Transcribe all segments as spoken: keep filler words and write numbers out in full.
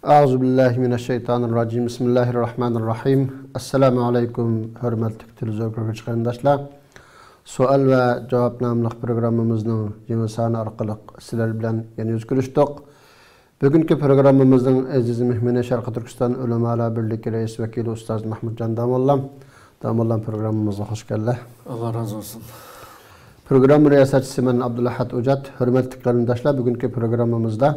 ئەئۇزۇ بىللاھى مىنەششەيتانىرراجىم. بىسمىللاھىرراھمانىرراھىم. ئەسسالامۇ ئەلەيكۇم، ھۆرمەتلىك تېلېۋىزور كۆرگۈچى قېرىنداشلار. سوئال ۋە جاۋاب ناملىق پروگراممىمىزنىڭ يېڭى سانى ئارقىلىق سىلەر بىلەن يەنە يۈز كۆرۈشتۇق. بۈگۈنكى پروگراممىمىزنىڭ ئەزىز مېھمىنى شەرقىي تۈركىستان ئۆلىمالار بىرلىكى رەئىس ۋەكىلى ئۇستاز مەھمۇتجان داموللام. داموللام، پروگراممىمىزغا خوش كەلدى. ئاللا رازى بولسۇن. پروگرامما رىياسەتچىسى مەن ئابدۇلئەھەد ئوجات. ھۆرمەتلىك قېرىنداشلار، بۈگۈنكى پروگراممىمىزدا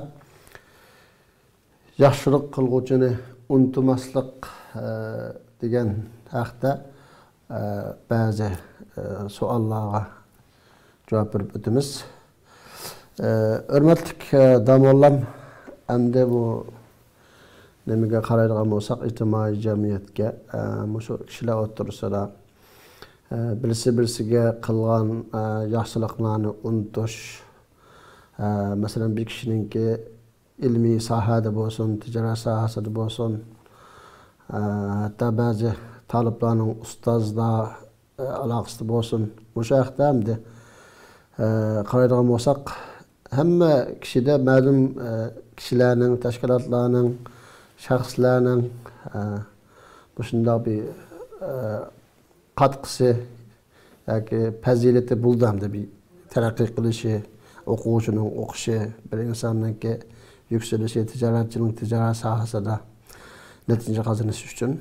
ياخشىلىق قىلغۇچىنى ئۇنتۇماسلىق، ئە، دېگەن ھەقتە، ئە، بەزى، ئە، سوئاللارغا جاۋاب بېرىپ ئۆتىمىز. ئە، ھۆرمەتلىك، ئە، داموللام، ئەمدى بۇ نېمىگە قارايدىغان بولساق، ئىجتىمائىي جەمئىيەتكە، ئە، مۇشۇ كىشىلەر ئوتتۇرىسىدا، ئە، بىرسى بىرسىگە قىلغان، ئە، ياخشىلىقلارنى ئۇنتۇش، ئە، مەسىلەن، بىر كىشىنىڭكى ئىلمىي ساھەدە بولسۇن، تىجارەت ساھەسىدە بولسۇن، ئە، ھەتتا بەزى تالىپلارنىڭ ئۇستازلار، ئە، ئالاقىسىدا بولسۇن، مۇشۇ ھەقتە ئەمدى، ئە، قارايدىغان بولساق، ھەممە كىشىدە مەلۇم، ئە، كىشىلەرنىڭ، تەشكىلاتلارنىڭ، شەخسلەرنىڭ، ئە، مۇشۇنداق بىر، ئە، قاتقىسى ياكى پەزىلىتى بولىدۇ ئەمدى بىر تەرەققىي قىلىشى، ئوقۇغۇچىنىڭ ئوقۇشى، بىر ئىنساننىڭكى يۈكسىلىشى، تىجارەتچىنىڭ تىجارەت ساھەسىدە نەتىجە قازىنىشى ئۈچۈن.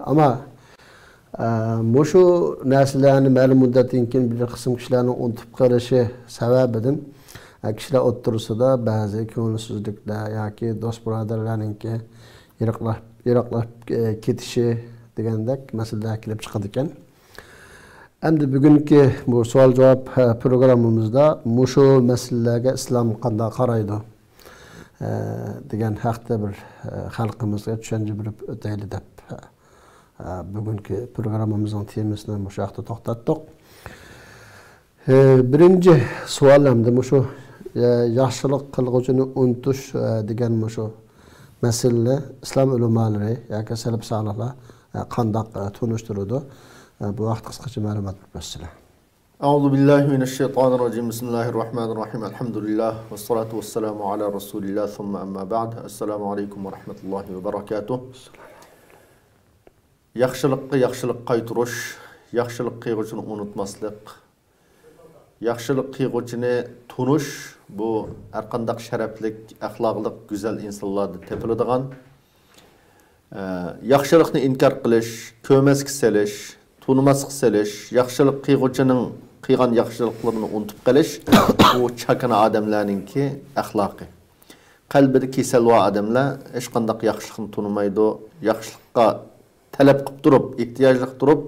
ئەمما، ئە، مۇشۇ نەرسىلەرنى مەلۇم مۇددەتتىن كېيىن بىر قىسىم كىشىلەرنىڭ ئۇنتۇپ قېلىشى سەۋەبىدىن، ئە، كىشىلەر ئوتتۇرىسىدا بەزى كۆڭۈلسىزلىكلەر ياكى دوست بۇرادەرلەرنىڭكى يىراقلاپ، يىراقلاپ، ئە، كېتىشى دېگەندەك مەسىلىلەر كېلىپ چىقىدىكەن. ئەمدى بۈگۈنكى بۇ سوئال-جاۋاب، ئە، پروگراممىمىزدا مۇشۇ مەسىلىلەرگە ئىسلام قانداق قارايدۇ، ئە، دېگەن ھەقتە بىر، ئە، خەلقىمىزگە چۈشەنچە بېرىپ ئۆتەيلى دەپ، ئە، بۈگۈنكى پروگراممىمىزنىڭ تېمىسىنى مۇشۇ ھەقتە توختاتتۇق. ئە، بىرىنچى سوئال ئەمدى مۇشۇ، ئە، ياخشىلىق قىلغۇچىنى ئۇنتۇش، ئە، دېگەن مۇشۇ مەسىلىنى ئىسلام ئۆلىمالىرى ياكى سەلەپ سالىھلار، ئە، قانداق، ئە، تونۇشتۇرىدۇ؟ ئە، بۇ ھەقتە قىسقىچە مەلۇمات بېرىپ ئۆتسىلە. أعوذ بالله من الشيطان الرجيم. بسم الله الرحمن الرحيم. الحمد لله والصلاة والسلام على رسول الله ثم أما بعد. السلام عليكم ورحمة الله وبركاته. ياخشىلىققا ياخشىلىق قايتۇرۇش، ياخشىلىق قىلغۇچىنى ئۇنتۇماسلىق، ياخشىلىق قىلغۇچىنى تونۇش، بۇ ھەرقانداق شەرەپلىك، ئەخلاقلىق، گۈزەل ئىنسانلاردا تېپىلىدىغان. ئە، ياخشىلىقنى ئىنكار قىلىش، كۆرمەسكە سېلىش، تونۇماسقا سېلىش، ياخشىلىق قىلغۇچىنىڭ قىلغان ياخشىلىقلىرىنى ئۇنتۇپ قېلىش، بۇ چاكىنا ئادەملەرنىڭكى ئەخلاقى. قەلبىدە كېسەل بار ئادەملەر ھېچقانداق ياخشىلىقنى تونۇمايدۇ. ياخشىلىققا تەلەپ قىلىپ تۇرۇپ، ئېھتىياجلىق تۇرۇپ،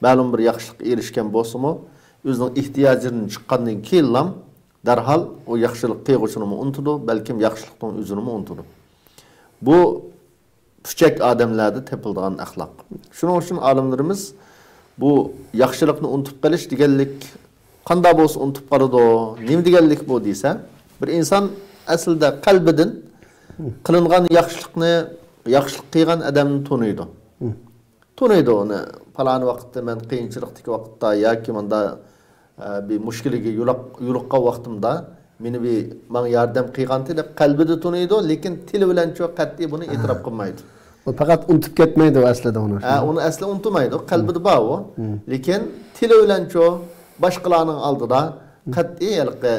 مەلۇم بىر ياخشىلىققا ئېرىشكەن بولسىمۇ، ئۆزىنىڭ ئېھتىياجىدىن چىققاندىن كېيىنلا دەرھال ئۇ ياخشىلىق قىلغۇچىنىمۇ ئۇنتىدۇ، بەلكىم ياخشىلىقنىڭ ئۆزىنىمۇ ئۇنتىدۇ. بۇ پۈچەك ئادەملەردە تېپىلىدىغان ئەخلاق. شۇنىڭ ئۈچۈن ئالىملىرىمىز بۇ ياخشىلىقنى ئۇنتۇپ قېلىش دېگەنلىك قانداق بولسا ئۇنتۇپ قالىدۇ، نېمە دېگەنلىك بۇ دېسە، بىر ئىنسان ئەسلىدە قەلبىدىن قىلىنغان ياخشىلىقنى، ياخشىلىق قىلغان ئادەمنى تونۇيدۇ. تونۇيدۇ ئۇنى. پالان ۋاقىتتا مەن قىيىنچىلىقتىكى ۋاقىتتا ياكى مۇندا، ئە، بىر مۇشكىلىگە يولۇق-، يولۇققان ۋاقتىمدا مېنى بىر، ماڭا ياردەم قىلغانتى دەپ قەلبىدە تونۇيدۇ، لېكىن تىلى بىلەنچۇ قەتئىي بۇنى ئېتىراپ قىلمايدۇ. ئۇ پەقەت ئۇنتۇپ كەتمەيدۇ ئەسلىدە ئۇنى. ھە، ئۇنى ئەسلى ئۇنتۇمايدۇ، قەلبىدە بار ئۇ. لېكىن تىلى بىلەنچۇ باشقىلارنىڭ ئالدىدا قەتئىي ھېلىقى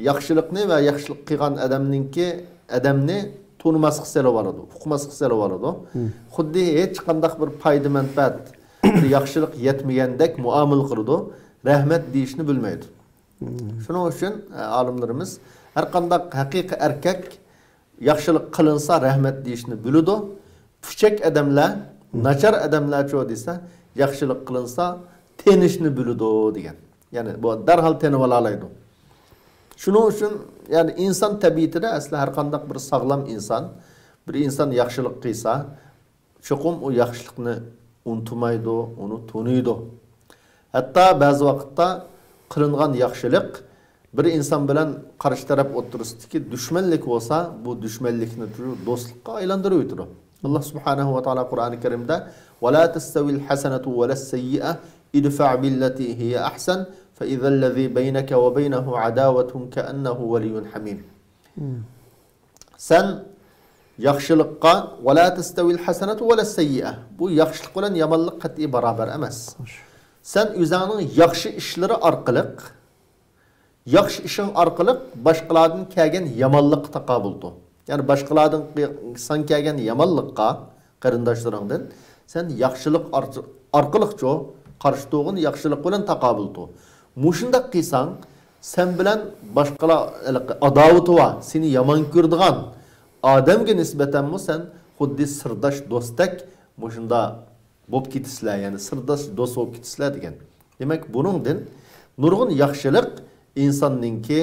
ياخشىلىقنى ۋە ياخشىلىق قىلغان ئادەمنىڭكى، ئادەمنى تونۇماسقا سېلىۋالىدۇ، ئۇقماسقا سېلىۋالىدۇ. خۇددى ھېچقانداق بىر پايدا-مەنپەئەت، بىر ياخشىلىق يەتمىگەندەك مۇئامىلە قىلىدۇ، رەھمەت دېيىشنى بىلمەيدۇ. شۇنىڭ ئۈچۈن، ئە، ئالىملىرىمىز ھەرقانداق ھەقىقىي ئەركەك ياخشىلىق قىلىنسا رەھمەت دېيىشنى بىلىدۇ. پۈچەك ئادەملەر، ناچار ئادەملەرچۇ دېسە، ياخشىلىق قىلىنسا تېنىشنى بىلىدۇ دېگەن. يەنى بۇ دەرھال تېنىۋالالايدۇ. شۇنىڭ ئۈچۈن، يەنى ئىنسان تەبىئىتىدە ئەسلى ھەرقانداق بىر ساغلام ئىنسان، بىر ئىنسان ياخشىلىق قىلسا، چوقۇم ئۇ ياخشىلىقنى ئۇنتۇمايدۇ، ئۇنى تونۇيدۇ. ھەتتا بەزى ۋاقىتتا قىلىنغان ياخشىلىق بىر ئىنسان بىلەن قارشى تەرەپ ئوتتۇرىسىدىكى دۈشمەنلىك بولسا، بۇ دۈشمەنلىكنى دوستلۇققا ئايلاندۇرۇۋېتىدۇ. ئاللا سۇبھانەھۇ ۋە تائالا قۇرئانى كەرىمدە، «ولا تستوي الحسنة ولا السيئة ادفع بالتي هي أحسن فإذا الذي بينك وبينه عداوة كأنه ولي حميم.» سەن ياخشىلىققا، ۋەلا تەستەۋىل ھەسەنەتۇ ۋەلەس سەييىئە. بۇ ياخشىلىق بىلەن يامانلىق قەتئىي باراۋەر ئەمەس. خوش. سەن ئۆزۈڭنىڭ ياخشى ئىشلىرى ئارقىلىق، ياخشى ئىشىڭ ئارقىلىق باشقىلاردىن كەلگەن يامانلىققا تاقابىل تۇر. يەنى باشقىلاردىن قى-، ساڭا كەلگەن يامانلىققا، قېرىنداشلىرىڭدىن سەن ياخشىلىق ئارت-، ئارقىلىقچۇ قارشى تۇرغىن، ياخشىلىق بىلەن تاقابىل تۇر. مۇشۇنداق قىلساڭ، سەن بىلەن باشقىلار، ھېلىقى ئاداۋىتى بار، سېنى يامان كۆرىدىغان ئادەمگە نىسبەتەنمۇ سەن خۇددى سىرداش دوستتەك مۇشۇنداق بولۇپ كېتىسىلەر، يەنى سىرداش دوست بولۇپ كېتىسىلەر دېگەن. دېمەك، بۇنىڭدىن نۇرغۇن ياخشىلىق ئىنساننىڭكى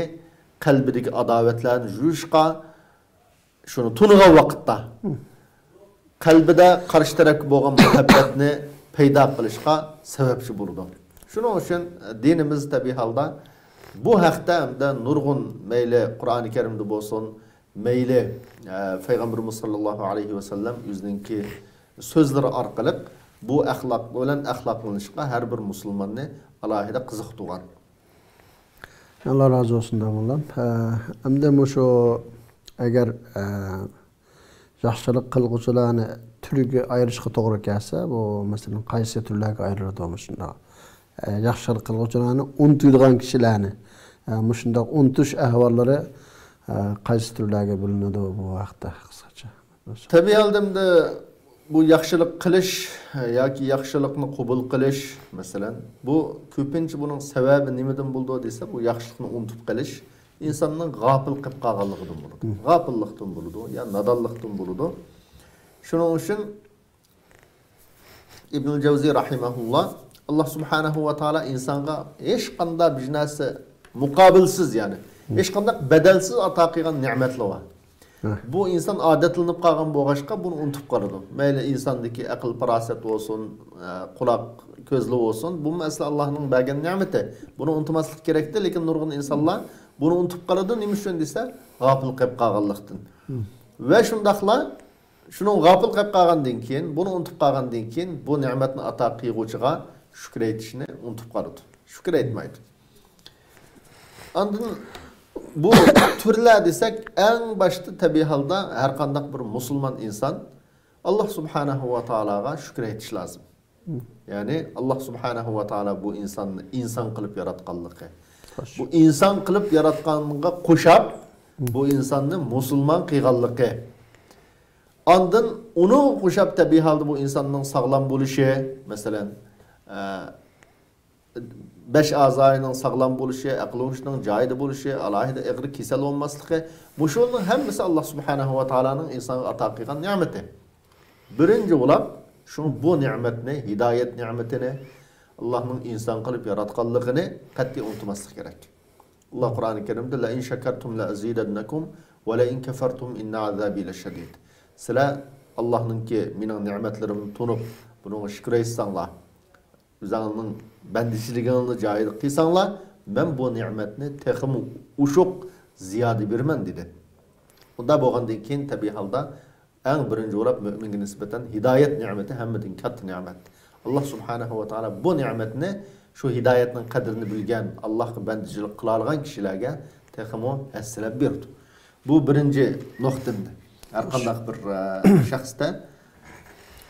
قەلبىدىكى ئاداۋەتلەرنى يۇيۇشقا، شۇنى تونۇغان ۋاقىتتا قەلبىدە قارشى تەرەپكە بولغان مۇھەببەتنى پەيدا قىلىشقا سەۋەبچى بولىدۇ. شۇنىڭ ئۈچۈن دىنىمىز تەبىئىي ھالدا بۇ ھەقتە ھەمدە نۇرغۇن، مەيلى قۇرئانى كەرىمدە بولسۇن، مەيلى، ئە، پەيغەمبىرىمىز ساللاللاھۇ ئەلەيھى ۋەسەللەم ئۆزىنىڭكى سۆزلىرى ئارقىلىق بۇ ئەخلاق بىلەن ئەخلاقلىنىشقا ھەر بىر مۇسۇلماننى ئالاھىدە قىزىقتۇرغان. ئاللا رازى بولسۇن، داموللام. ئە، ئەمدى مۇشۇ ئەگەر، ئە، ياخشىلىق قىلغۇچىلارنى تۈرگە ئايرىشقا توغرا كەلسە، بۇ، مەسىلەن، قايسى تۈرلەرگە ئايرىلىدۇ مۇشۇنداق؟ ئە، ياخشىلىق قىلغۇچىلارنى ئۇنتۇيدىغان كىشىلەرنى، ئە، مۇشۇنداق ئۇنتۇش ئەھۋاللىرى، ئە، قايسى تۈرلەرگە بۆلۈنىدۇ بۇ ھەقتە قىسقىچە؟ تەبىئىي ھالدا بۇ ياخشىلىق قىلىش ياكى ياخشىلىقنى قوبۇل قىلىش، مەسىلەن، بۇ كۆپىنچە بۇنىڭ سەۋەبى نېمىدىن بولىدۇ دېسە، بۇ ياخشىلىقنى ئۇنتۇپ قېلىش ئىنساننىڭ غاپىل قېلىپ قالغانلىقىدىن بولىدۇ. غاپىللىقتىن بولىدۇ يا نادانلىقتىن بولىدۇ. شۇنىڭ ئۈچۈن ئىبنۇل جەۋزى رەھىمەھۇللا، ئاللا سۇبھانەھۇ ۋە تائالا ئىنسانغا ھېچقانداق بىر نەرسە مۇقابىلسىز، يەنى ھېچقانداق بەدەلسىز ئاتا قىلغان نېمەتلەر بار. ھە. بۇ ئىنسان ئادەتلىنىپ قالغان بولغاچقا، بۇنى ئۇنتۇپ قالىدۇ. مەيلى ئىنساندىكى ئەقىل پاراسەت بولسۇن، ئە، قۇلاق كۆزلىرى بولسۇن، بۇمۇ ئەسلى ئاللانىڭ بەرگەن نېمىتى. بۇنى ئۇنتۇماسلىق كېرەكتى، لېكىن نۇرغۇن ئىنسانلار بۇنى ئۇنتۇپ قالىدۇ. نېمە ئۈچۈن دېسە، غاپىل قېلىپ قالغانلىقتىن. ھە. ۋە شۇنداقلا شۇنىڭ غاپىل قېلىپ قالغاندىن كېيىن، بۇنى ئۇنتۇپ قالغاندىن كېيىن، بۇ نېمەتنى ئاتا قىلغۇچىغا شۈكۈر ئېيتىشنى ئۇنتۇپ قالىدۇ. شۈكۈر ئېيتمايدۇ. ئاندىن بۇ تۈرلەر دېسەك، ئەڭ باشتا تەبىئىي ھالدا ھەر قانداق بىر مۇسۇلمان ئىنسان ئاللا سۇبھانەھۇ ۋە تائالاغا شۈكۈر ئېيتىش لازىم. يەنى ئاللا سۇبھانەھۇ ۋە تائالا بۇ ئىنساننى ئىنسان قىلىپ ياراتقانلىقى، خوش. بۇ ئىنسان قىلىپ ياراتقانغا قوشاپ، بۇ ئىنساننى مۇسۇلمان قىلغانلىقى، ئاندىن ئۇنىڭغا قوشاپ تەبىئىي ھالدا بۇ ئىنساننىڭ ساغلام بولۇشى، مەسىلەن، ئە، بەش ئەزانىڭ ساغلام بولۇشى، ئەقلى-ھوشىنىڭ جايىدا بولۇشى، ئالاھىدە ئېغىر كېسەل بولماسلىقى، مۇشۇنىڭ ھەممىسى ئاللا سۇبھانەھۇ ۋە تائالانىڭ ئىنسانغا ئاتا قىلغان نېمىتى. بىرىنچى بولاپ، شۇ بۇ نېمەتنى، ھىدايەت نېمىتىنى، ئاللانىڭ ئىنسان قىلىپ ياراتقانلىقىنى قەتئىي ئۇنتۇماسلىق كېرەك. ئاللا قۇرئانى كەرىمدە، لەئىن شەكەرتۇم لەئەزىدەننەكۇم ۋەلەئىن كەفەرتۇم ئىننە ئازابى لەشەدىد. سىلەر ئاللانىڭكى مېنىڭ نېمەتلىرىمنى تونۇپ، بۇنىڭغا شۈكۈر ئېيتساڭلار، ئۆزۈڭنىڭ بەندىچىلىكىڭنى جايىدا قىلساڭلار، مەن بۇ نېمەتنى تېخىمۇ ئوشۇق زىيادە بېرىمەن، دېدى. ئۇنداق بولغاندىن كېيىن، تەبىئىي ھالدا ئەڭ بىرىنچى بولاپ مۆمىنگە نىسبەتەن ھىدايەت نېمىتى ھەممىدىن كاتتا نېمەت. ئاللا سۇبھانەھۇ ۋە تائالا بۇ نېمەتنى شۇ ھىدايەتنىڭ قەدرىنى بىلگەن، ئاللاغا بەندىچىلىك قىلالىغان كىشىلەرگە تېخىمۇ ھەسسىلەپ بېرىدۇ. بۇ بىرىنچى نۇقتىمدى. ھەر قانداق بىر، ئە، شەخستە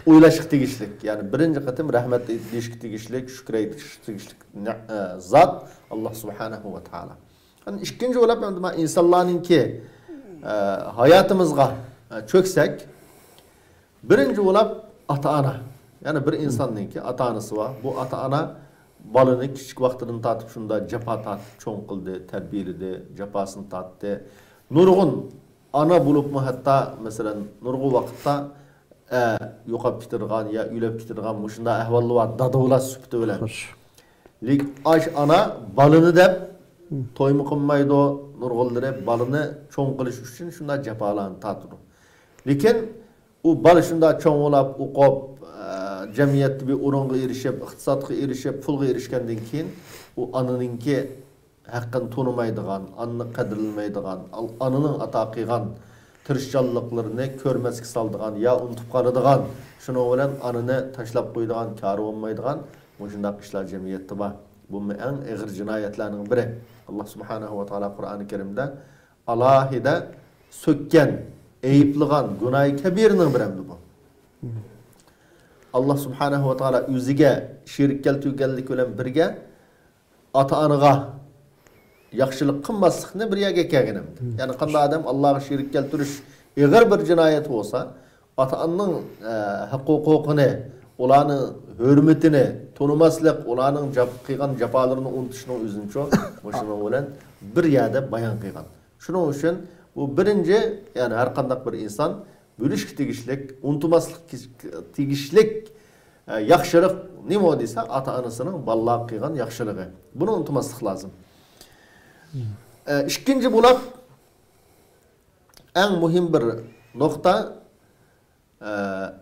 ئويلاشقا تېگىشلىك، يەنى بىرىنچى قېتىم رەھمەت دېيىشكە تېگىشلىك، شۈكۈر ئېيتىشقا تېگىشلىك نە-، ئە، زات ئاللا سۇبھانەھۇ ۋە تائالا. ئەمدى ئىككىنچى بولاپ، ئەمدى مانا ئىنسانلارنىڭكى، ئە، ھاياتىمىزغا، ئە، چۆكسەك، بىرىنچى بولاپ ئاتا-ئانا. يەنى بىر ئىنساننىڭكى ئاتا-ئانىسى بار. بۇ ئاتا-ئانا بالىنى كىچىك ۋاقتىدىن تارتىپ شۇنداق جاپا تارتىپ چوڭ قىلدى، تەربىيەلىدى، جاپاسىنى تارتتى. نۇرغۇن ئانا بولۇپمۇ ھەتتا، مەسىلەن، نۇرغۇن ۋاقىتتا ئە، يوقاپ كېتىدىغان يا ئۆلۈپ كېتىدىغان مۇشۇنداق ئەھۋاللار بار، دادىۋالاش سۈپىتى بىلەن. خوش. لېكىن ئاش ئانا بالىنى دەپ تويمۇ قىلمايدۇ، نۇرغۇنلىرى بالىنى چوڭ قىلىش ئۈچۈن شۇنداق جاپالارنى تارتىدۇ. لېكىن ئۇ بالا شۇنداق چوڭ بولاپ، ئوقۇپ، ئە، جەمئىيەتتە بىر ئورۇنغا ئېرىشىپ، ئىقتىسادقا ئېرىشىپ، پۇلغا ئېرىشكەندىن كېيىن ئۇ ئانىنىڭكى ھەققىنى تونۇمايدىغان، ئانىنى قەدىرلىمەيدىغان، ئال-، ئانىنىڭ ئاتا قىلغان تىرىشچانلىقلىرىنى كۆرمەسكە سالىدىغان يا ئۇنتۇپ قالىدىغان، شۇنىڭ بىلەن ئانىنى تاشلاپ قويىدىغان كارى بولمايدىغان مۇشۇنداق ئىشلار جەمئىيەتتە بار. بۇمۇ ئەڭ ئېغىر جىنايەتلەرنىڭ بىرى. ئاللا سۇبھانەھۇ ۋە تائالا قۇرئانى كەرىمدە ئالاھىدە سۆككەن، ئەيىبلىغان گۇناھى كەبىرىنىڭ بىرى ئەمدى بۇ. ئاللا سۇبھانەھۇ ۋە تائالا ئۆزىگە شېرىك كەلتۈرگەنلىك بىلەن بىرگە ئاتا-ئانىغا ياخشىلىق قىلماسلىقنى بىر يەرگە كەلگەن ئەمدى. يەنى قانداق ئادەم ئاللاغا شېرىك كەلتۈرۈش ئېغىر بىر جىنايەت بولسا، ئاتا-ئانىنىڭ، ئە، ھەق-ھوقۇقىنى، ئۇلارنىڭ ھۆرمىتىنى تونۇماسلىق، ئۇلارنىڭ جاپ-، قىلغان جاپالىرىنى ئۇنتۇشنىڭ ئۆزىنىچۇ مۇشۇنىڭ بىلەن بىر يەردە بايان قىلغان. شۇنىڭ ئۈچۈن بۇ بىرىنچى، يەنى ھەر قانداق بىر ئىنسان بىلىشكە تېگىشلىك، ئۇنتۇماسلىق تېگىشلىك، ئە، ياخشىلىق نېمە دېسە، ئاتا-ئانىسىنىڭ بالىلارغا قىلغان ياخشىلىقى. بۇنى ئۇنتۇماسلىق لازىم. ئە، ئىككىنچى بولاپ، ئەڭ مۇھىم بىر نۇقتا، ئە،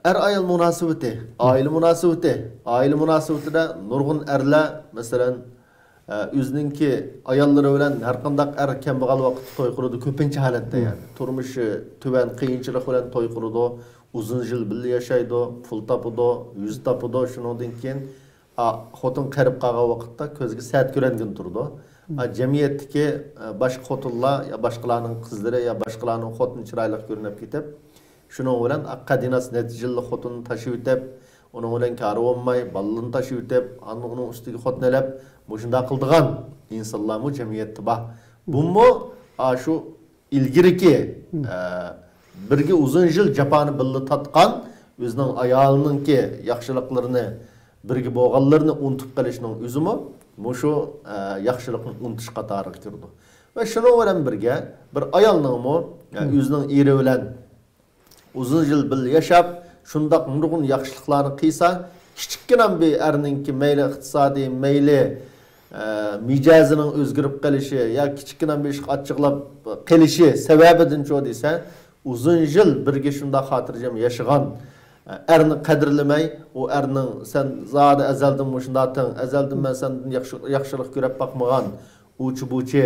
ئەر-ئايال مۇناسىۋىتى، ئائىلە مۇناسىۋىتى. ئائىلە مۇناسىۋىتىدە نۇرغۇن ئەرلەر، مەسىلەن، ئە، ئۆزىنىڭكى ئاياللىرى بىلەن ھەرقانداق ئەر كەمبەغەل ۋاقىتتا توي قۇرىدۇ، كۆپىنچە ھالەتتە، يەنى. تۇرمۇشى تۆۋەن، قىيىنچىلىق بىلەن توي قۇرىدۇ، ئۇزۇن يىل بىللە ياشايدۇ، پۇل تاپىدۇ، يۈز تاپىدۇ، شۇنىڭدىن كېيىن، ئا، خوتۇن قېرىپ قالغان ۋاقىتتا كۆزگە سەت كۆرۈنگىلى تۇرىدۇ. ئا، جەمئىيەتتىكى، ئە، باشقا خوتۇنلار يا باشقىلارنىڭ قىزلىرى يا باشقىلارنىڭ خوتۇنى چىرايلىق كۆرۈنۈپ كېتىپ، شۇنىڭ بىلەن ئا، قەدىناس نەچچە يىللىق خوتۇننى تاشلىۋېتىپ، ئۇنىڭ بىلەن كارى بولماي، بالىلىرىنى تاشلىۋېتىپ، ئاندىن ئۇنىڭ ئۈستىگە خوتۇن ئېلىپ، مۇشۇنداق قىلىدىغان ئىنسانلارمۇ جەمئىيەتتە بار. بۇمۇ ئاشۇ ئىلگىرىكى، ئە، بىرگە ئۇزۇن يىل جاپانى بىللە تارتقان، ئۆزىنىڭ ئايالىنىڭكى ياخشىلىقلىرىنى، بىرگە بولغانلىرىنى ئۇنتۇپ قېلىشنىڭ ئۆزىمۇ مۇشۇ، ئە، ياخشىلىقنى ئۇنتۇش قاتارىغا كىرىدۇ. ۋە شۇنىڭ بىلەن بىرگە، بىر ئايالنىڭمۇ، ئە، ئۆزىنىڭ ئېرى بىلەن ئۇزۇن يىل بىللە ياشاپ، شۇنداق نۇرغۇن ياخشىلىقلارنى قىلسا، كىچىككىنە بىر ئەرنىڭكى مەيلى ئىقتىسادىي، مەيلى، ئە، مىجەزىنىڭ ئۆزگىرىپ قېلىشى يا كىچىككىنە بىر ئىشقا ئاچچىقلاپ قېلىشى سەۋەبىدىنچۇ دېسە، ئۇزۇن يىل بىرگە شۇنداق خاتىرجەم ياشىغان، ئە، ئەرنى قەدىرلىمەي، ئۇ ئەرنىڭ سەن زادى ئەزەلدىن مۇشۇنداتىڭ، ئەزەلدىن مەن سەندىن ياخشى، ياخشىلىق كۆرۈپ باقمىغان، ئۇچى-بۇچى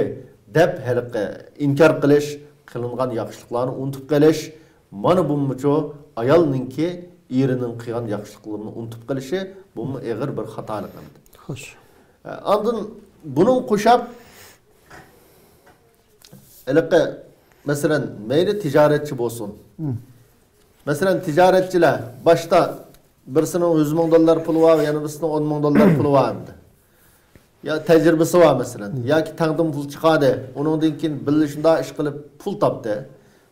دەپ ھېلىقى ئىنكار قىلىش، قىلىنغان ياخشىلىقلارنى ئۇنتۇپ قېلىش، مانا بۇمۇچۇ ئايالنىڭكى ئېرىنىڭ قىلغان ياخشىلىقلىرىنى ئۇنتۇپ قېلىشى، بۇمۇ ئېغىر بىر خاتالىق ئەمدى. خوش. ئاندىن بۇنىڭ قوشاپ، ھېلىقى، مەسىلەن، مەيلى تىجارەتچى بولسۇن. مەسىلەن، تىجارەتچىلەر باشتا بىرسىنىڭ يۈز مىڭ دوللار پۇلى بار، يەنە بىرسىنىڭ ئون مىڭ دوللار پۇلى بار ئەمدى. يا تەجرىبىسى بار مەسىلەن. ياكى تەڭدىن پۇل چىقاردى. ئۇنىڭدىن كېيىن بىللە شۇنداق ئىش قىلىپ پۇل تاپتى.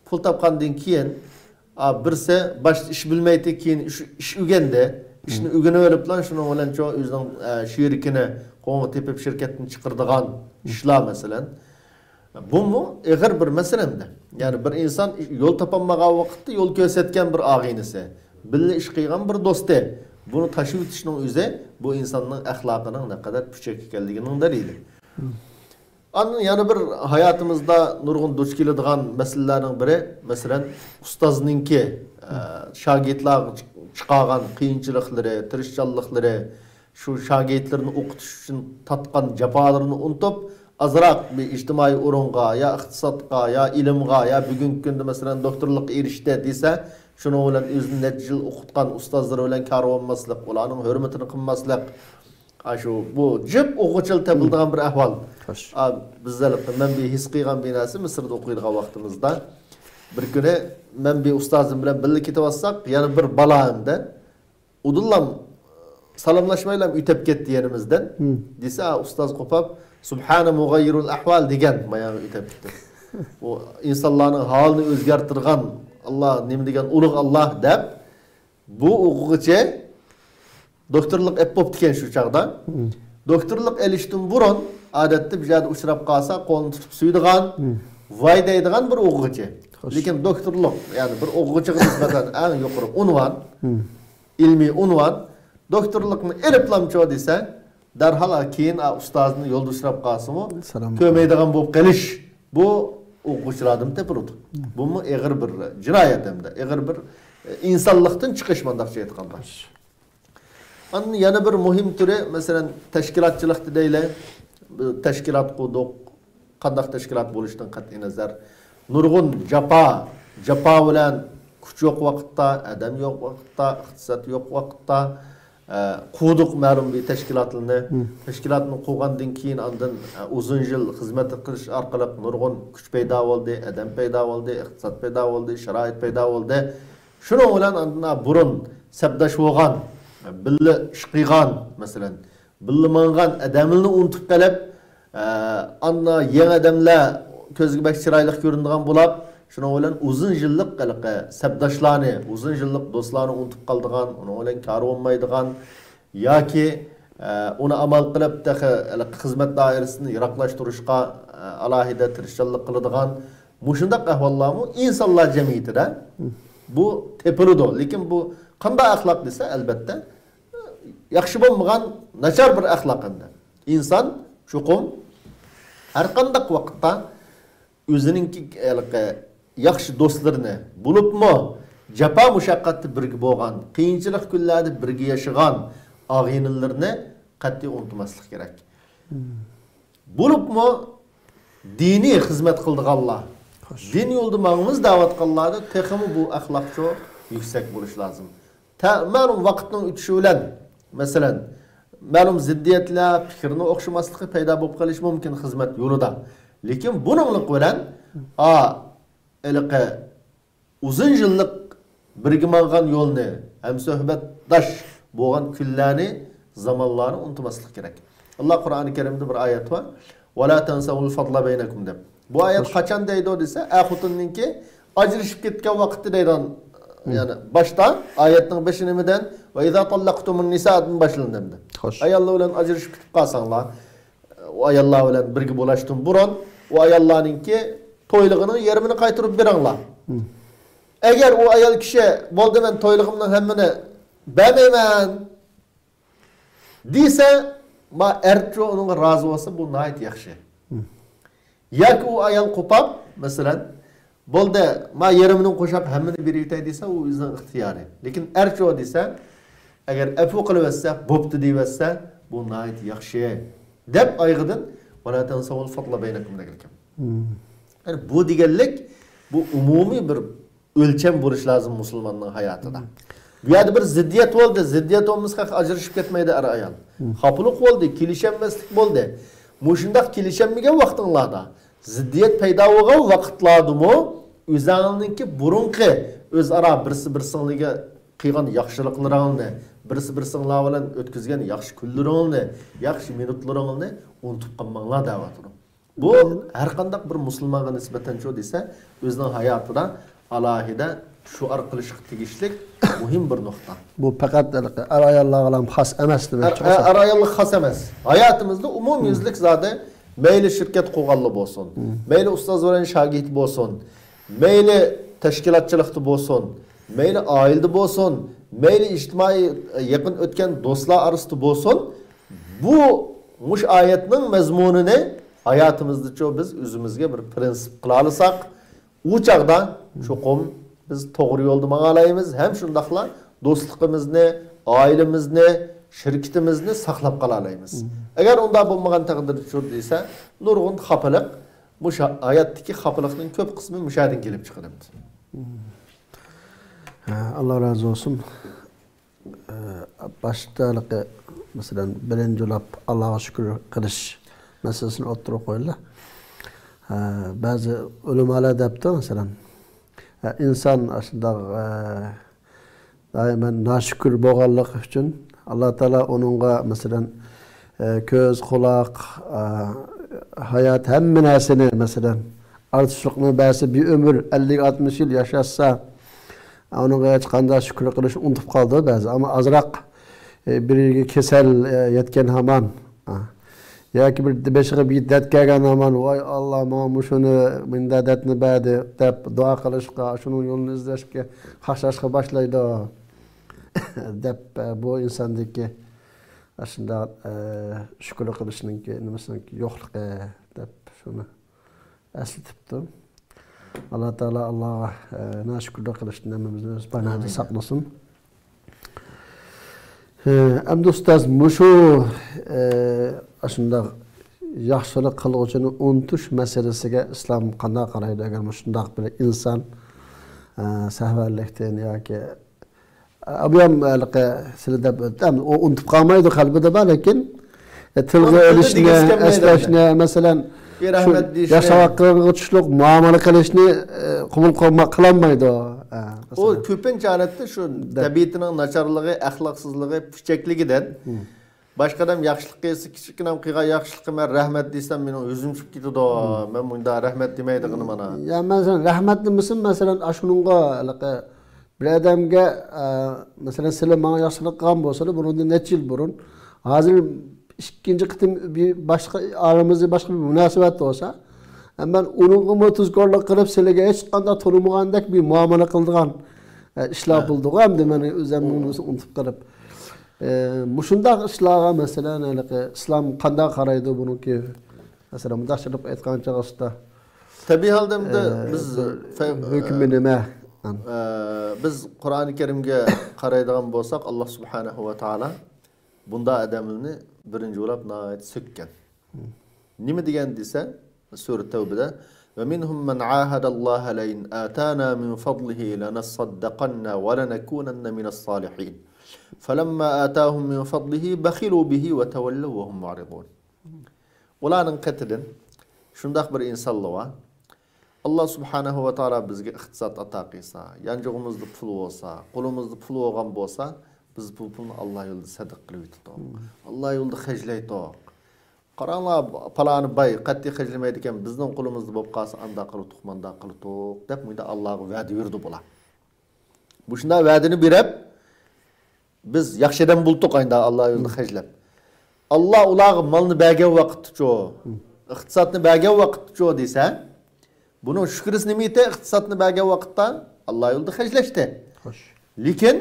پۇل تاپقاندىن كېيىن، ئا، بىرسى باشتا ئىش بىلمەيتتى، كېيىن ئىش، ئىش ئۆگەندى. ئىشنى ئۆگىنىۋېلىپلا شۇنىڭ بىلەنچۇ ئۆزىنىڭ، ئە، شېرىكىنى قولغا تېپىپ شىركەتتىن چىقىرىدىغان ئىشلار مەسىلەن. بۇمۇ ئېغىر بىر مەسىلە ئەمدى. يەنى بىر ئىنسان يول تاپالمىغان ۋاقىتتا يول كۆرسەتكەن بىر ئاغىنىسى، بىللە ئىش قىلغان بىر دوستى، بۇنى تاشلىۋېتىشنىڭ ئۆزى بۇ ئىنساننىڭ ئەخلاقىنىڭ نەقەدەر پۈچەك ئىكەنلىكىنىڭ دەلىلى. ئاندىن يەنە بىر ھاياتىمىزدا نۇرغۇن دۇچ كېلىدىغان مەسىلىلەرنىڭ بىرى، مەسىلەن، ئۇستازنىڭكى، ئە، شاگىرتلارغا چىقارغان قىيىنچىلىقلىرى، تىرىشچانلىقلىرى، شۇ شاگىرتلىرىنى ئوقۇتۇش ئۈچۈن تارتقان جاپالىرىنى ئۇنتۇپ، ئازراق بىر ئىجتىمائىي ئورۇنغا، يا ئىقتىسادقا، يا ئىلىمغا، يا بۈگۈنكى كۈندە، مەسىلەن، دوكتورلۇققا ئېرىشتى دېسە، شۇنىڭ بىلەن ئۆزىنى نەچچە يىل ئوقۇتقان ئۇستازلىرى بىلەن كارى بولماسلىق، ئۇلارنىڭ ھۆرمىتىنى قىلماسلىق. ئاشۇ، بۇ جىق ئوقۇغۇچىلا تېپىلىدىغان بىر ئەھۋال. خوش. ئا، بىز ھېلىقى مەن بىر ھېس قىلغان بىر نەرسە، مىسىردا ئوقۇيدىغان ۋاقتىمىزدا بىر كۈنى مەن بىر ئۇستازىم بىلەن بىللە كېتىۋاتساق، يەنە بىر بالا ئەمدى ئۇدۇللام سالاملاشمايلا ئۆتۈپ كەتتى يېنىمىزدىن. دېسە، ئۇستاز قوپاپ، «سۇبھانە مۇغەييىرۇل ئەھۋال» دېگەن، ماياغا ئۆتۈپ كېتىپ. ئۇ ئىنسانلارنىڭ ھالىنى ئۆزگەرتىدىغان ئاللا، نېمە دېگەن ئۇلۇغ ئاللا دەپ، بۇ ئوقۇغۇچى دوكتورلۇق ئەپ بوپتىكەن شۇ چاغدا. دوكتورلۇق ئېلىشتىن بۇرۇن، ئادەتتە بىر يەردە ئۇچراپ قالسا، قولىنى تۇتۇپ سۆيىدىغان، ۋاي دەيدىغان بىر ئوقۇغۇچى. خوش. لېكىن دوكتورلۇق، يەنى بىر ئوقۇغۇچىغا نىسبەتەن ئەڭ يۇقىرى ئۇنۋان، ئىلمىي ئۇنۋان. دوكتورلۇقنى ئېلىپلامچۇ دېسە، دەرھال، ئا، كېيىن، ئا، ئۇستازىنى يولدا ئۇچراپ قالسىمۇ، سالام. كۆرمەيدىغان بولۇپ قېلىش، بۇ ئوقۇغۇچىلاردىن تېپىلىدۇ. بۇمۇ ئېغىر بىر جىنايەت ھەمدە ئېغىر بىر، ئە، ئىنسانلىقتىن چىقىش، مۇنداقچە ئېيتقاندا. ئاندىن يەنە بىر مۇھىم تۈرى، مەسىلەن، تەشكىلاتچىلىقتا دەيلى، بىر تەشكىلات قۇردۇق، قانداق تەشكىلات بولۇشىدىن قەتئىينەزەر، نۇرغۇن جاپا، جاپا بىلەن كۈچ يوق ۋاقىتتا، ئادەم يوق ۋاقىتتا، ئىقتىساد يوق ۋاقىتتا، ئە، قۇردۇق مەلۇم بىر تەشكىلاتلىرىنى. تەشكىلاتنى قۇرغاندىن كېيىن ئاندىن، ئە، ئۇزۇن يىل خىزمەت قىلىش ئارقىلىق نۇرغۇن كۈچ پەيدا بولدى، ئادەم پەيدا بولدى، ئىقتىساد پەيدا بولدى، شارائىت پەيدا بولدى. شۇنىڭ بىلەن ئاندىن بۇرۇن سەپداش بولغان، بىللە ئىش قىلغان، مەسىلەن، بىللە ماڭغان ئادەملىرىنى ئۇنتۇپ قېلىپ، ئە، ئاندىن يېڭى ئادەملەر كۆزگە بەك چىرايلىق كۆرۈنىدىغان بولۇپ، شۇنىڭ بىلەن ئۇزۇن يىللىق ھېلىقى سەپداشلارنى، ئۇزۇن يىللىق دوستلارنى ئۇنتۇپ قالىدىغان، ئۇنىڭ بىلەن كارى بولمايدىغان ياكى، ئە، ئۇنى ئامال قىلىپ تېخى ھېلىقى خىزمەت دائىرىسىدىن يىراقلاشتۇرۇشقا، ئە، ئالاھىدە تىرىشچانلىق قىلىدىغان مۇشۇنداق ئەھۋاللارمۇ ئىنسانلار جەمئىيىتىدە بۇ تېپىلىدۇ. لېكىن بۇ قانداق ئەخلاق دېسە، ئەلبەتتە، ياخشى بولمىغان، ناچار بىر ئەخلاق ئەمدى. ئىنسان چوقۇم ھەر قانداق ۋاقىتتا ئۆزىنىڭكى ھېلىقى ياخشى دوستلىرىنى، بولۇپمۇ جاپا مۇشەققەتتە بىرگە بولغان، قىيىنچىلىق كۈنلەردە بىرگە ياشىغان ئاغىنىلىرىنى قەتئىي ئۇنتۇماسلىق كېرەك. بولۇپمۇ دىنىي خىزمەت قىلىدىغانلار، دىن يولىدا ماڭىمىز دەۋاتقانلاردا تېخىمۇ بۇ ئەخلاقچۇ يۈكسەك بولۇش لازىم. تە-، مەلۇم ۋاقىتنىڭ ئۆتۈشى بىلەن، مەسىلەن، مەلۇم زىددىيەتلەر، پىكىرنىڭ ئوخشىماسلىقى پەيدا بولۇپ قېلىشى مۇمكىن خىزمەت يولىدا. لېكىن بۇنىڭلىق بىلەن، ئا، ھېلىقى ئۇزۇن يىللىق بىرگە ماڭغان يولنى، ھەمسۆھبەتداش بولغان كۈنلەرنى، زامانلارنى ئۇنتۇماسلىق كېرەك. ئاللا قۇرئانى كەرىمدە بىر ئايەت بار. «ۋەلا تەنسەۋۇل فەزلە بەينەكۇم» دەپ. بۇ ئايەت قاچان دەيدۇ دېسە، ئەر خوتۇننىڭكى ئاجرىشىپ كەتكەن ۋاقىتتا دەيدىغان، يەنى باشتا ئايەتنىڭ بېشى نېمىدىن؟ «ۋە ئىزا تاللەقتۇمۇن نىسادىن» باشلىنىدۇ ئەمدى. ئاياللار بىلەن ئاجرىشىپ كېتىپ قالساڭلار، ئۇ ئاياللار بىلەن بىرگە بولۇشتىن بۇرۇن ئۇ ئاياللارنىڭكى تويلۇقىنىڭ يېرىمىنى قايتۇرۇپ بېرىڭلار. ئەگەر ئۇ ئايال كىشى «بولدى، مەن تويلۇقۇمنىڭ ھەممىنى بەرمەيمەن» دېسە، ما ئەرچۇ ئۇنىڭغا رازى بولسا، بۇ ناھايىتى ياخشى. ياكى ئۇ ئايال قوپاپ، مەسىلەن، «بولدى، ما يېرىمىنى قوشاپ ھەممىنى بېرىۋېتەي» دېسە، ئۇ ئۆزىنىڭ ئىختىيارى. لېكىن ئەرچۇ دېسە، ئەگەر ئەپۇ قىلىۋەتسە، «بوپتۇ» دېيىۋەتسە، بۇ ناھايىتى ياخشى، دەپ ئايىغىدىن «ۋەلا تەنسەۋۇل فەزلە بەينەكۇم» دېگەن. يەنى بۇ دېگەنلىك، بۇ ئومۇمىي بىر ئۆلچەم بولۇش لازىم مۇسۇلماننىڭ ھاياتىدا. بۇ يەردە بىر زىددىيەت بولدى، زىددىيەت بولمىسا ئاجرىشىپ كەتمەيدۇ ئەر-ئايال. خاپىلىق بولدى، كېلىشەلمەسلىك بولدى. مۇشۇنداق كېلىشەلمىگەن ۋاقتىڭلاردا، زىددىيەت پەيدا بولغان ۋاقىتلاردىمۇ ئۆزۈڭنىڭكى بۇرۇنقى ئۆزئارا بىرسى بىرسىڭلارغا قىلغان ياخشىلىقلىرىڭنى، بىرسى بىرسىڭلار بىلەن ئۆتكۈزگەن ياخشى كۈنلىرىڭنى، ياخشى مىنۇتلىرىڭنى ئۇنتۇپ قالماڭلار دەۋاتىدۇ. بۇ ھەر قانداق بىر مۇسۇلمانغا نىسبەتەن شۇ دېسە، ئۆزىنىڭ ھاياتىدا ئالاھىدە شوئار قىلىشقا تېگىشلىك مۇھىم بىر نۇقتا. بۇ پەقەت ئەر-ئاياللارغا خاس ئەمەس دېمەكچى. ئەر-ئاياللىق خاس ئەمەس. ھاياتىمىزدا ئومۇميۈزلۈك زادى مەيلى شىركەت قۇرغانلار بولسۇن، مەيلى ئۇستاز بىلەن شاگىرت بولسۇن، مەيلى تەشكىلاتچىلىقتا بولسۇن، مەيلى ئائىلىدە بولسۇن، مەيلى ئىجتىمائىي يېقىن ئۆتكەن دوستلار ئارىسىدا بولسۇن، بۇ مۇشۇ ئايەتنىڭ مەزمۇنىنى ھاياتىمىزدىچۇ بىز ئۆزىمىزگە بىر پىرىنسىپ قىلالىساق، ئۇ چاغدا چوقۇم بىز توغرا يولدا ماڭالايمىز، ھەم شۇنداقلا دوستلۇقىمىزنى، ئائىلىمىزنى، شىركىتىمىزنى ساقلاپ قالالايمىز. ئەگەر ئۇنداق بولمىغان تەقدىردىچۇ دېسە، نۇرغۇن خاپىلىق، مۇشۇ ھاياتتىكى خاپىلىقنىڭ كۆپ قىسمى مۇشۇ يەردىن كېلىپ چىقىدۇ. ھە، ئاللا رازى بولسۇن. ئە، باشتا ھېلىقى، مەسىلەن، بىرىنچىلەپ ئاللاغا شۈكۈر قىلىش مەسىلىسىنى ئوتتۇرىغا قويدى. ئە، بەزى ئۆلىمالار دەپتۇ، مەسىلەن، ئە، ئىنسان ئاشۇنداق، ئە، دائىما ناشۈكۈر بولغانلىقى ئۈچۈن ئاللا تائالا ئۇنىڭغا، مەسىلەن، ئە، كۆز، قۇلاق، ئە، ھايات، ھەممە نەرسىنى، مەسىلەن، ئارتۇقچىلىقنى بەرسە، بىر ئۆمۈر ئەللىك، ئاتمىش يىل ياشاتسا، ئۇنىڭغا ھېچقانداق شۈكۈر قىلىشنى ئۇنتۇپ قالىدۇ بەزى. ئەمما ئازراق، ئە، بىرىگە كېسەل، ئە، يەتكەن ھامان، ئە، ياكى بىر بېشىغا بىر دەرد كەلگەن ھامان، «ۋاي ئاللا، ماڭا مۇشۇنى، مۇنداق دەردنى بەردى» دەپ دۇئا قىلىشقا، شۇنىڭ يولىنى ئىزدەشكە، خاشلاشقا باشلايدۇ. دەپ، ئە، بۇ ئىنساندىكى ئاشۇنداق، ئە، شۈكۈر قىلىشنىڭكى، نېمىسىنىڭكى يوقلۇقى دەپ شۇنى ئەسلىتىپتۇ. ئاللا تائالا ئاللاغا، ئە، ناشۈكۈرلۈك قىلىشتىن ھەممىمىزنى ئۆز پاناھىدا ساقلىسۇن. ئە، ئەمدى ئۇستاز، مۇشۇ، ئە، ئاشۇنداق ياخشىلىق قىلغۇچىنى ئۇنتۇش مەسىلىسىگە ئىسلام قانداق قارايدۇ؟ ئەگەر مۇشۇنداق بىر ئىنسان، ئە، سەھۋەنلىكتىن ياكى ئابۇيام ھېلىقى سىلى دەپ ئۆتتى. ئەمدى ئۇ ئۇنتۇپ قالمايدۇ، قەلبىدە بار، لېكىن، ئە، تىلغا ئۇنتۇپ ئېلىشنى، دېگۈسى كەلمەيدۇ ئەسلەشنى، ئەمدى. مەسىلەن، بىر شۇ رەھمەت دېيىشنى. ياشاۋاتقانغا چۈشلۈك مۇئامىلە قىلىشنى، ئە، قوبۇل قىلما-، قىلالمايدۇ. ئە، ئۇ مەسىلەن. كۆپىنچە ھالەتتە شۇ دەپ. تەبىئىتىنىڭ ناچارلىقى، ئەخلاقسىزلىقى، پۈچەكلىكىدىن. مم. باشقا ئادەم ياخشىلىق قىلسا، كىچىككىنەم قىلغان ياخشىلىققا مەن رەھمەت دېسەم، مېنىڭ يۈزۈم چۈشۈپ كېتىدۇ. مم. مەن مۇنداق رەھمەت دېمەيدىغىنىم ئانا. يا، مەسىلەن، رەھمەت دېمىسۇن، مەسىلەن، ئاشۇنىڭغا ھېلىقى بىر ئادەمگە، ئە، مەسىلەن، سىلى ماڭا ياخشىلىق قىلغان بولسىلا، بۇنىڭدىن نەچچە يىل بۇرۇن، ھازىر ئىككىنچى قېتىم بىر باشقا، ئارىمىزدا باشقا بىر مۇناسىۋەت بولسا، مەن ئۇنىڭغىمۇ تۇزكورلۇق قىلىپ، سىلىگە ھېچقانداق تونۇمىغاندەك بىر مۇئامىلە قىلىدىغان، ئە، ئىشلار ھە. بولىدىغۇ، ئەمدى مەن ئۆزۈمنى ئۇنتۇپ قېلىپ. ئە، مۇشۇنداق ئىشلارغا، مەسىلەن، ھېلىقى ئىسلام قانداق قارايدۇ بۇنىڭكى؟ مەسىلەن، مۇنداقچە قىلىپ ئېيتقان چاغدا، تەبىئىي ھالدا ئەمدى ئە، بىز بىر فەي-، ھۆكمى ئە، نېمە؟ ئە، بىز قۇرئانى كەرىمگە قارايدىغان بولساق، ئاللا سۇبھانەھۇ ۋە تائالا بۇنداق ئادەملەرنى بىرىنچى بولاپ ناھايىتى سۆككەن. نېمە دېگەن دېسە، سۈرە تەۋبىدە، ومنهم من عاهد الله لئن آتانا من فضله لنصدقن ولنكونن من الصالحين فلما آتاهم من فضله بخلوا به وتولوا وهم معرضون. ئۇلارنىڭ قېتىدىن شۇنداق بىر ئىنسانلار بار، ئاللا سۇبھانەھۇ ۋە تائالا بىزگە ئىقتىساد ئاتا قىلسا، يانچۇقىمىزدا پۇل بولسا، قولىمىزدا پۇل بولغان بولسا، بىز بۇ پۇلنى ئاللا يولىدا سەدىقە قىلىۋېتىتتۇق. ئاللا يولىدا خەجلەيتتۇق. قاراڭلار، پالانى باي، قەتئىي خەجلىمەيدىكەن، بىزنىڭ قولىمىزدا بولۇپ قالسا، ئانداق قىلىتتۇق، مانداق قىلىتتۇق، دەپ مۇنداق ئاللاغا ۋەدە بېرىدۇ بۇلار. مۇشۇنداق ۋەدىنى بېرىپ، بىز ياخشى ئادەم بولدۇق ئايندا ئاللا يولىدا خەجلەپ. ئاللا ئۇلارغا مالنى بەرگەن ۋاقىتتىچۇ، ئىقتىسادنى بەرگەن ۋاقىتتىچۇ دېسە، بۇنىڭ شۈكرىسى نېمە ئىدى؟ ئىقتىسادنى بەرگەن ۋاقىتتا ئاللا يولىدا خەجلەشتى. خوش. لېكىن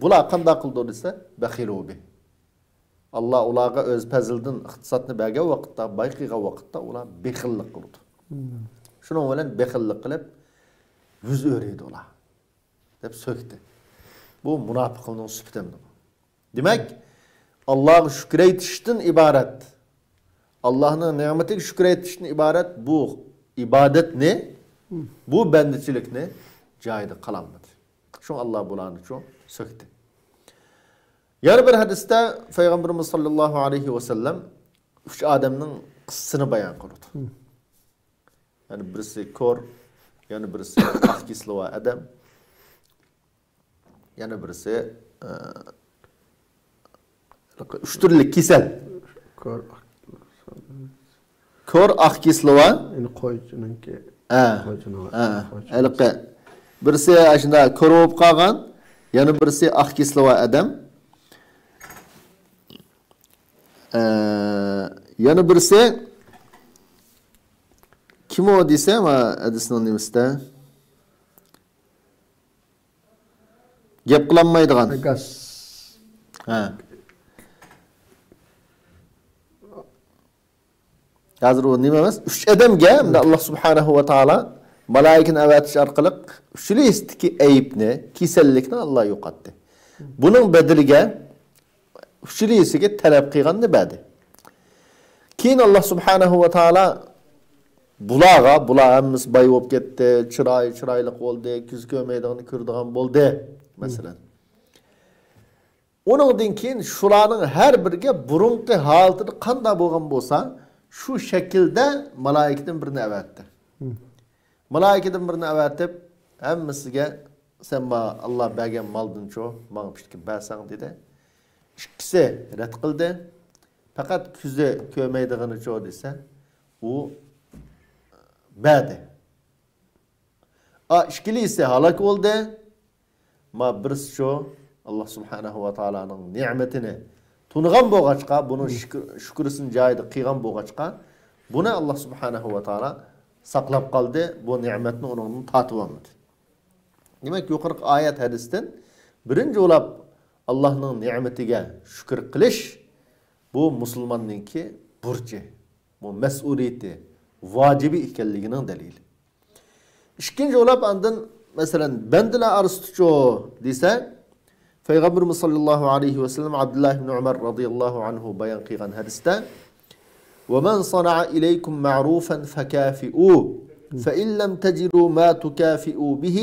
بۇلار قانداق قىلدى دېسە، بەخىلۇ بى. ئاللا ئۇلارغا ئۆز پەزلىدىن ئىقتىسادنى بەرگەن ۋاقىتتا، باي قىلغان ۋاقىتتا ئۇلار بېخىللىق قىلىدۇ. شۇنىڭ بىلەن بېخىللىق قىلىپ، يۈز ئۆرۈيدۇ ئۇلار. دەپ سۆكتى. بۇ مۇناپىقنىڭ سۈپىتى ئەمدى. دېمەك، ئاللاغا شۈكۈر ئېيتىشتىن ئىبارەت، ئاللانىڭ نېمىتىگە شۈكۈر ئېيتىشتىن ئىبارەت بۇ ئىبادەتنى، بۇ بەندىچىلىكنى جايىدا قىلالمىدى. شۇڭا ئاللا بۇلارنى شۇ سۆكتى. يەنە بىر ھەدىستە پەيغەمبىرىمىز ساللاللاھۇ ئەلەيھى ۋەسەللەم ئۈچ ئادەمنىڭ قىسسىسىنى بايان قىلىدۇ. يەنى بىرسى كور، يەنە بىرسى ئاق كىسلىۋا ئادەم، يەنە بىرسى، ئە، ئۈچ تۈرلۈك كېسەل. كور، كور، ئاق كىسلىۋا. يەنى قويچىنىڭكى. ھە. قويچىنىڭ، ھە. قويچىنىڭ. ھېلىقى بىرسى ئاشۇنداق كور بولۇپ قالغان، يەنە بىرسى ئاق كىسلىۋا ئادەم. ئە، يەنە بىرسى كىم ئۇ دېسە، ما، ھەدىسنىڭ نېمىسىدە؟ گەپ قىلالمايدىغان. ھە. ھازىر ئۇ نېمە ئەمەس؟ ئۈچ ئادەمگە ئەمدى ئاللا سۇبھانەھۇ ۋە تائالا مالائىكىنى ئەۋەتىش ئارقىلىق ئۈچىلىسىدىكى ئەيىبنى، كېسەللىكنى ئاللا يوقاتتى. بۇنىڭ بەدىلىگە ئۈچىلىسىگە تەلەپ قىلغاننى بەردى. كېيىن ئاللا سۇبھانەھۇ ۋە تائالا بۇلارغا، بۇلار ھەممىسى باي بولۇپ كەتتى، چىرايى چىرايلىق بولدى، كۆزى كۆرمەيدىغىنى كۆرىدىغان بولدى، مەسىلەن. ئۇنىڭدىن كېيىن شۇلارنىڭ ھەر بىرىگە بۇرۇنقى ھالىتىدە قانداق بولغان بولسا، شۇ شەكىلدە مالايىكىدىن بىرنى ئەۋەتتى. مالايىكىدىن بىرنى ئەۋەتىپ، ھەممىسىگە، «سەن ما ئاللا بەرگەن مالدىنچۇ ماڭا بىر ئىككى بەرسەڭ» دېدى. ئىككىسى رەت قىلدى. پەقەت كۆزى كۆرمەيدىغىنىچۇ دېسە، ئۇ بەردى. ئا، ئىككىلىسى ھالاك بولدى. ما بىرسىچۇ، ئاللا سۇبھانەھۇ ۋە تائالانىڭ نېمىتىنى تونۇغان بولغاچقا، بۇنىڭ شۈكۈر، شۈكرىسىنى جايىدا قىلغان بولغاچقا، بۇنى ئاللا سۇبھانەھۇ ۋە تائالا ساقلاپ قالدى، بۇ نېمەتنى ئۇنىڭدىن تارتىۋالمىدى. دېمەك، يۇقىرىقى ئايەت ھەدىستىن بىرىنچى بولاپ ئاللانىڭ نېمىتىگە شۈكۈر قىلىش، بۇ مۇسۇلماننىڭكى بۇرچى، بۇ مەسئۇلىيىتى، ۋاجىبى ئىكەنلىكىنىڭ دەلىلى. ئىككىنچى بولاپ ئاندىن، مەسىلەن، بەندىلەر ئارىسىدىچۇ دېسە، پەيغەمبىرىمىز ساللاللاھۇ ئەلەيھى ۋەسەللەم ئابدۇللا ئىبن ئۆمەر رازىياللاھۇ ئەنھۇ بايان قىلغان ھەدىستە، «ومن صنع إليكم معروفا فكافئوه، فإن لم تجدوا ما تكافئوا به،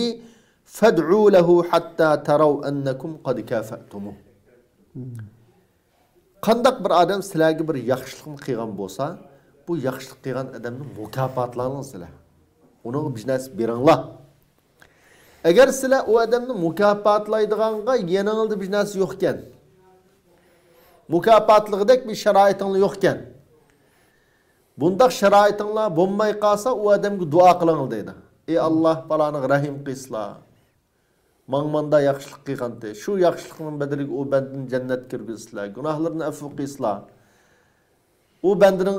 فادعوا له حتى تروا أنكم قد كافأتموه. قانداق بىر ئادەم سىلەرگە بىر ياخشىلىقنى قىلغان بولسا، بۇ ياخشىلىق قىلغان ئادەمنى مۇكاپاتلاڭلار سىلەر. ئۇنىڭغا بىر نەرسە بېرىڭلار. ئەگەر سىلەر ئۇ ئادەمنى مۇكاپاتلايدىغانغا يېنىڭلاردا بىر نەرسە يوقكەن، مۇكاپاتلىغۇدەك بىر شارائىتىڭلار يوقكەن، بۇنداق شارائىتىڭلار بولماي قالسا، ئۇ ئادەمگە دۇئا قىلىڭلار دەيدۇ. ئى ئاللاھ، پالانىغا رەھىم قىلسىلا. ماڭا ماندا ياخشىلىق قىلغانتى. شۇ ياخشىلىقنىڭ بەدىلىگە ئۇ بەندىنى جەننەتكە كىرگۈزسىلا، گۇناھلىرىنى ئەفۇ قىلسىلا. ئۇ بەندىنىڭ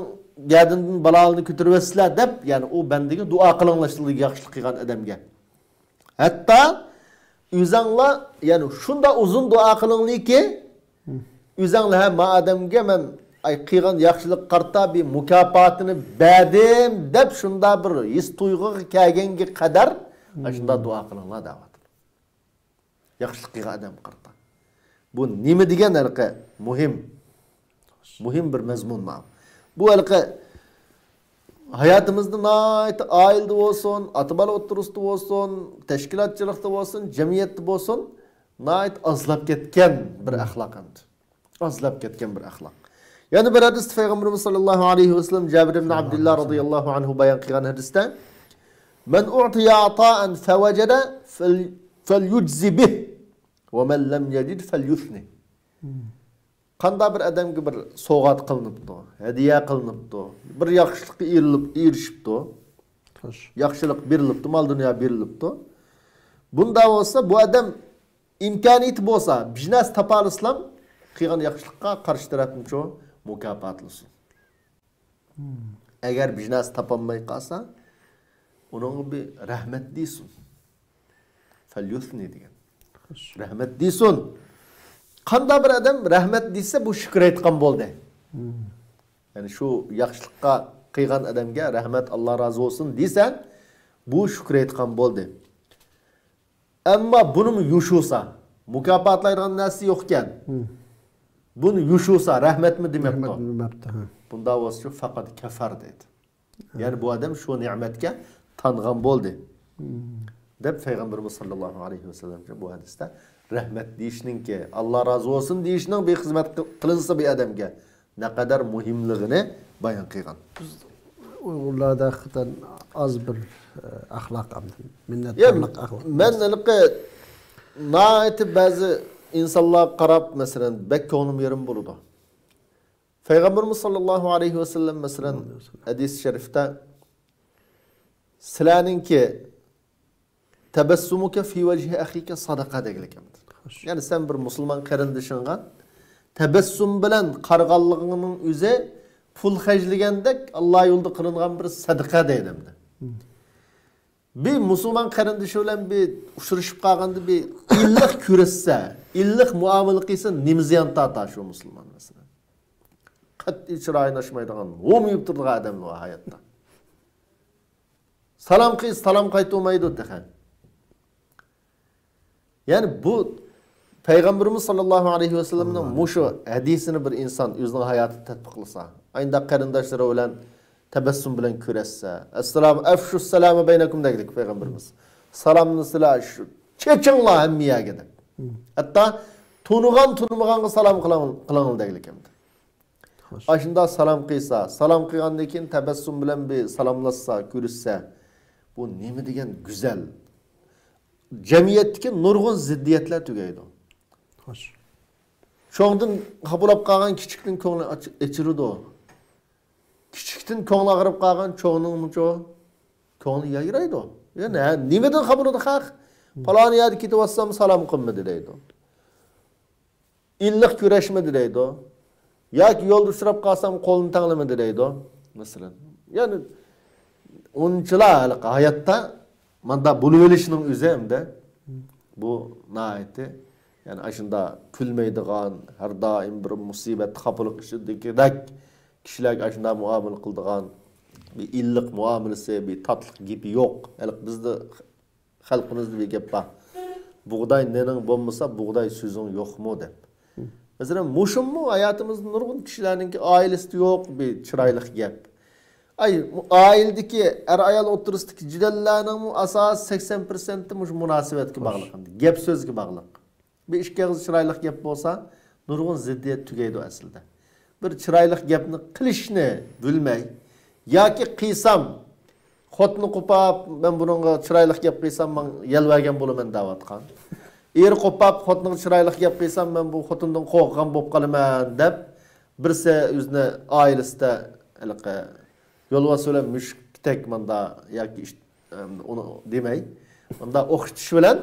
گەدىنىدىن بالالىنى كۆتۈرۈۋەتسىلا دەپ، يەنى ئۇ بەندىگە دۇئا قىلىڭلار، ياخشىلىق قىلغان ئادەمگە. ھەتتا ئۆزەڭلار، يەنى شۇنداق ئۇزۇن دۇئا قىلىڭلاركى، ئۆزەڭلار، ھە، ما ئادەمگە مەن، ئاي، قىلغان ياخشىلىق قارىتا بىر مۇكاپاتىنى بەردىم دەپ، شۇنداق بىر ھېس تۇيغۇغا كەلگەنگە قەدەر، ئاشۇنداق دۇئا قىلىڭلار دەۋاتىدۇ. ياخشىلىق قىلغان ئادەم قارىتا. بۇ نېمە دېگەن ھېلىقى مۇھىم، مۇھىم بىر مەزمۇن ماۋۇ. بۇ ھېلىقى ھاياتىمىزدا ناھايىتى ئائىلىدە بولسۇن، ئاتا-بالا ئوتتۇرىسىدا بولسۇن، تەشكىلاتچىلىقتا بولسۇن، جەمئىيەتتە بولسۇن، ناھايىتى ئازلاپ كەتكەن بىر ئەخلاق ئەمدى. ئازلاپ كەتكەن بىر ئەخلاق. يەنە بىر ھەدىستە پەيغەمبىرىمىز ساللاللاھۇ ئەلەيھى ۋەسەللەم جابىر ئىبن ئابدۇللا رازىياللاھۇ ئەنھۇ بايان قىلغان ھەدىستە، مەن ئۇتىيە ئاتائەن فەۋەجەدە فەل-، فەليۇجزى بىھ، ۋە مەن لەم يەجىد فەليۇسنى. قانداق بىر ئادەمگە بىر سوۋغات قىلىنىپتۇ، ھەدىيە قىلىنىپتۇ، بىر ياخشىلىققا ئېرىلىپ-، ئېرىشىپتۇ، ياخشىلىق بېرىلىپتۇ، مال-دۇنيا بېرىلىپتۇ. بۇنداق بولسا، بۇ ئادەم ئىمكانىيىتى بولسا، بىر نەرسە تاپالىسىلام، قىلغان ياخشىلىققا قارشى تەرەپنىچۇ مۇكاپاتلىسۇن. ئەگەر بىر نەرسە تاپالماي قالسا، ئۇنىڭغا بىر رەھمەت دېسۇن. فەليۇسنى دېگەن. رەھمەت دېسۇن. قانداق بىر ئادەم رەھمەت دېسە، بۇ شۈكۈر ئېيتقان بولدى. يەنى شۇ ياخشىلىققا قىلغان ئادەمگە رەھمەت، ئاللا رازى بولسۇن دېسەڭ، بۇ شۈكۈر ئېيتقان بولدى. ئەمما بۇنىمۇ يوشۇرسا، مۇكاپاتلايدىغان نەرسە يوقكەن. بۇنى يوشۇرسا، رەھمەتمۇ دېمەپتۇ. بۇنداق بولسا، شۇ فەقەت كەفەر دەيدۇ. يەنى بۇ ئادەم شۇ نېمەتكە تانغان بولدى، دەپ پەيغەمبىرىمىز ساللاللاھۇ ئەلەيھى ۋەسەللەم بۇ ھەدىستە رەھمەت دېيىشنىڭكى، ئاللا رازى بولسۇن دېيىشنىڭ بىر خىزمەت قىل-، قىلىنسا بىر ئادەمگە نەقەدەر مۇھىملىقىنى بايان قىلغان. بىز ئۇيغۇرلاردا ھەقىقەتەن ئاز بىر، ئە، ئەخلاق ئەمدى. يا، مىننەتدارلىق ئەخلاق. مەن ھېلىقى ناھايىتى بەزى ئىنسانلارغا قاراپ، مەسىلەن، بەك كۆڭلۈم يېرىم بولىدۇ. پەيغەمبىرىمىز ساللاللاھۇ ئەلەيھى ۋەسەللەم، مەسىلەن، ھەدىس شەرىفتە، سىلەرنىڭكى تەبەسسۇمۇكە فى ۋەجھى ئەخىكە ساداقە دېگىلىك ئەمدى. يەنى سەن بىر مۇسۇلمان قېرىندىشىڭغا تەبەسسۇم بىلەن قارىغانلىقىڭنىڭ ئۆزى پۇل خەجلىگەندەك، ئاللا يولىدا قىلىنغان بىر سەدىقە دەيدۇ ئەمدى. بىر مۇسۇلمان قېرىندىشى بىلەن بىر ئۇچرىشىپ قالغاندا بىر ئىللىق كۆرۈشسە، ئىللىق مۇئامىلە قىلسا، نېمە زىيان تارتا شۇ مۇسۇلمان، مەسىلەن؟ قەتئىي چىرايىنى ئاچمايدىغان، ھومىيىپ تۇرىدىغان ئادەملەر ھاياتتا. سالام قىلسا، سالام قايتۇرمايدۇ تېخى. يەنى بۇ پەيغەمبىرىمىز ساللاللاھۇ ئەلەيھى ۋەسەللەمنىڭ مۇشۇ ھەدىسىنى بىر ئىنسان ئۆزىنىڭ ھاياتىدا تەتبىقلىسا، ئاينداق قېرىنداشلىرى بىلەن تەبەسسۇم بىلەن كۆرۈشسە، ئەسسالامۇ، ئەفشۇس سالامە بەينەكۇم دەگلىك پەيغەمبىرىمىز. سالامنى سىلەر شۇ چېچىڭلار ھەممە يەرگە دەپ. ھەتتا تونۇغان تونۇمىغانغا سالام قىلىڭ، قىلىڭلار دەگلىك ئەمدى. ئاشۇنداق سالام قىلسا، سالام قىلغاندىن كېيىن تەبەسسۇم بىلەن بىر سالاملاشسا، كۆرۈشسە، بۇ نېمە دېگەن گۈزەل. جەمئىيەتتىكى نۇرغۇن زىددىيەتلەر تۈگەيدۇ. چوڭدىن خاپا بولۇپ قالغان كىچىكنىڭ كۆڭلى ئاچ-، ئېچىلىدۇ. كىچىكتىن كۆڭلى ئاغرىپ قالغان چوڭنىڭمۇچۇ كۆڭلى يايرايدۇ. يەنى، ھە، نېمىدىن خاپا بولىدۇ خەق؟ پالان يەردە كېتىۋاتسام سالام قىلمىدى دەيدۇ. ئىللىق كۆرۈشمىدى دەيدۇ. ياكى يولدا ئۇچراپ قالسام قولىنى تەڭلىمىدى دەيدۇ، مەسىلەن. يەنى ئۇنچىلا ھېلىقى ھاياتتا ماندا بولۇۋېلىشنىڭ ئۆزى ئەمدى بۇ ناھايىتى، يەنى ئاشۇنداق كۈلمەيدىغان، ھەر دائىم بىر مۇسىبەت، خاپىلىق ئىچىدىكىدەك كىشىلەرگە ئاشۇنداق مۇئامىلە قىلىدىغان، بىر ئىللىق مۇئامىلىسى، بىر تاتلىق گېپى يوق. ھېلىقى بىزدە خەلقىمىزدە بىر گەپ بار. «بۇغداي نېنىڭ بولمىسا، بۇغداي سۆزۈڭ يوقمۇ؟» دەپ. مەسىلەن، مۇشۇممۇ ھاياتىمىزدا نۇرغۇن كىشىلەرنىڭكى ئائىلىسىدە يوق بىر چىرايلىق گەپ. ئاي، ئائىلىدىكى ئەر-ئايال ئوتتۇرىسىدىكى جېدەللەرنىڭمۇ ئاساسىي سەكسەن پىرسەنتى مۇشۇ مۇناسىۋەتكە باغلىق، گەپ-سۆزگە باغلىق. بىر ئىككى ئېغىز چىرايلىق گەپ بولسا، نۇرغۇن زىددىيەت تۈگەيدۇ ئەسلىدە. بىر چىرايلىق گەپنى قىلىشنى بىلمەي ياكى قىلسام، خوتۇنى قوپاپ، مەن بۇنىڭغا چىرايلىق گەپ قىلسام، ماڭا يەل بەرگەن بولىمەن دەۋاتقان. ئېرى قوپاپ، خوتۇنىغا چىرايلىق گەپ قىلسام، مەن بۇ خوتۇندىن قورققان بولۇپ قالىمەن دەپ، بىرسى ئۆزىنى ئائىلىسىدە ھېلىقى يولۋاس بىلەن مۈشۈكتەك ماندا ياكى ئىش-، ئەم، ئۇنى دېمەي، ماندا ئوخشىتىش بىلەن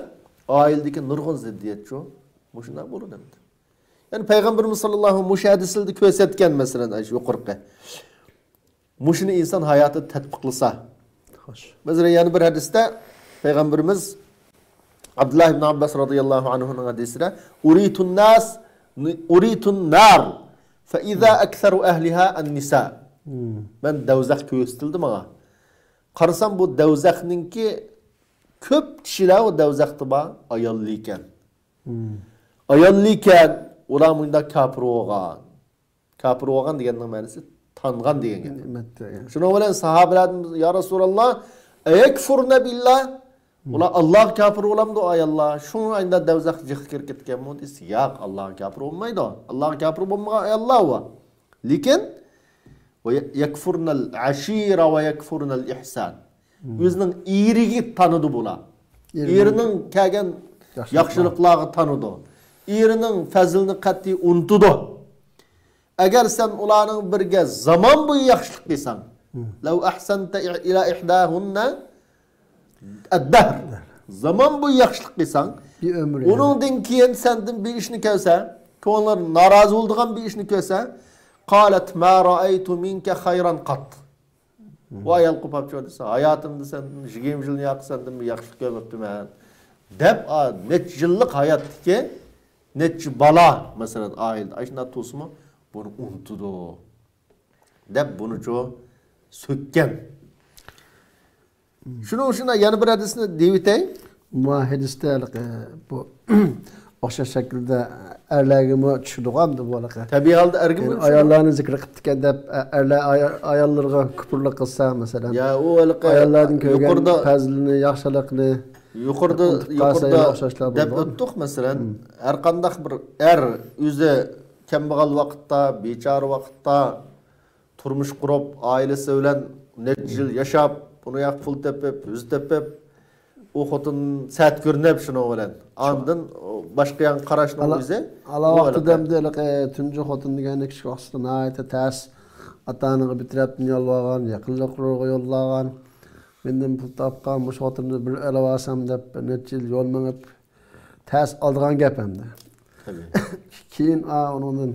ئائىلىدىكى نۇرغۇن زىددىيەتچۇ مۇشۇنداق بولىدۇ. يەنى پەيغەمبىرىمىز ساللاللاھۇ مۇشۇ ھەدىسىدە كۆرسەتكەن، مەسىلەن، ئاشۇ يۇقىرىقى. مۇشۇنى ئىنسان ھاياتىدا تەتبىقلىسا. خوش. مەسىلەن، يەنە بىر ھەدىستە پەيغەمبىرىمىز ئابدۇللا ئىبن ئابباس رازىياللاھۇ ئەنھۇنىڭ ھەدىسىدە، «ئۇرىتۇن ناس، ئۇرىتۇن نار، فەئىزا ئەكسەرۇ ئەھلىھا ئەن نىسا.» مەن دەۋزەخ كۆرسىتىلدى ماڭا. قارىسام، بۇ دەۋزەخنىڭكى كۆپ كىشىلەر ئۇ دەۋزەختە بار، ئاياللىكەن. ئاياللىكەن، ئۇلار مۇنداق كاپىر بولغان. كاپىر بولغان دېگەننىڭ مەنىسى تانغان دېگەن گەپ. نېمەتتە، يەنى. شۇنىڭ بىلەن ساھابىلەردىن، «يا رەسۇلاللا، ئەيەكفۇرنە بىللا؟» ئۇلار ئاللاغا كاپىر بولامدۇ ئاياللار؟ شۇڭا ئايندا دەۋزەخ جىققا كىرىپ كەتكەنمۇ دېسە، ياق، ئاللاغا كاپىر بولمايدۇ. ئاللاغا كاپىر بولمىغان ئاياللار بار. لېكىن، «ۋە يەكفۇرنەل ئەشىرە ۋە يەكفۇرنەل ئىھسان.» ئۆزىنىڭ ئېرىگە تانىدۇ بۇلار. ئېرىنىڭ كەلگەن ياخشىلىقلارغا تانىدۇ. ئېرىنىڭ پەزلىنى قەتئىي ئۇنتۇدۇ. ئەگەر سەن ئۇلارنىڭ بىرگە زامان بويى ياخشىلىق قىلساڭ، لەۋ ئەھسەنتە ئىلا ئىھداھۇننە ئەددەھر. زامان بويى ياخشىلىق قىلساڭ، بىر ئۆمۈر يەنى. ئۇنىڭدىن كېيىن سەندىن بىر ئىشنى كۆرسە، كۆڭلى نارازى بولىدىغان بىر ئىشنى كۆرسە، قالەت ما رائەيتۇ مىنكە خەيرەن قات. بۇ ئايال قوپاپ چىقىپ دېسە، ھاياتىمدا سەندىن يىگىرمە يىلنى ياقى سەندىن بىر ياخشىلىق كۆرمەپتىمەن دەپ، ئا، نەچچە يىللىق ھاياتتىكى نەچچە بالا، مەسىلەن، ئائىلىدە ئاشۇنداق تۇرسىمۇ، بۇنى ئۇنتۇدۇ دەپ، بۇنىچۇ سۆككەن. شۇنىڭ ئۈچۈن يەنە بىر ھەدىسنى دېيىۋېتەي. ما ھەدىستە ھېلىقى بۇ ئوخشاش شەكىلدە ئەرلەرگىمۇ چۈشىدىغۇ ئەمدى بۇ ھېلىقى. تەبىئىي ھالدا ئەرگىمۇ يەنى چۈشىدۇ. ئاياللارنى زىكىر قىپتىكەن دەپ، ئە-، ئەرلەر ئايا-، ئاياللىرىغا كۇپۇرلۇق قىلسا، مەسىلەن، يا، ئۇ ھېلىقى ئاياللاردىن كۆرگەن يۇقىرىدا، پەزىلىنى، ياخشىلىقنى يۇقىرىدا، ئۇنتۇپ قالسا، يۇقىرىدا يەنە ئوخشاشلار دەپ بولىدۇ. ئۆتتۇق، مەسىلەن، ھەر قانداق بىر ئەر ئۆزى كەمبەغەل ۋاقىتتا، بىچارە ۋاقىتتا، تۇرمۇش قۇرۇپ، ئائىلىسى بىلەن نەچچە يىل ياشاپ، بۇنى ياق پۇل تېپىپ، يۈز تېپىپ، ئۇ خوتۇن سەت كۆرۈنۈپ شۇنىڭ بىلەن. ئاندىن باشقا يانغا قاراشنىڭ ئۆزى ئالا بۇ ۋاقتىدا ھەرىكەت. ئەمدى ھېلىقى تۇنجى خوتۇن دېگەن كىچىك ۋاقتىدا ناھايىتى تەس. ئاتا-ئانىغا بىر تەرەپتىن يالۋارغان، يېقىنلىقلىرىغا يوللىغان، مەندىن پۇل تاپقان، مۇشۇ خوتۇننى بىر ئېلىۋالسام دەپ بىر نەچچە يىل يول مېڭىپ، تەس ئالىدىغان گەپ ئەمدى. تەبىئىي. كېيىن، ئا، ئۇنىڭدىن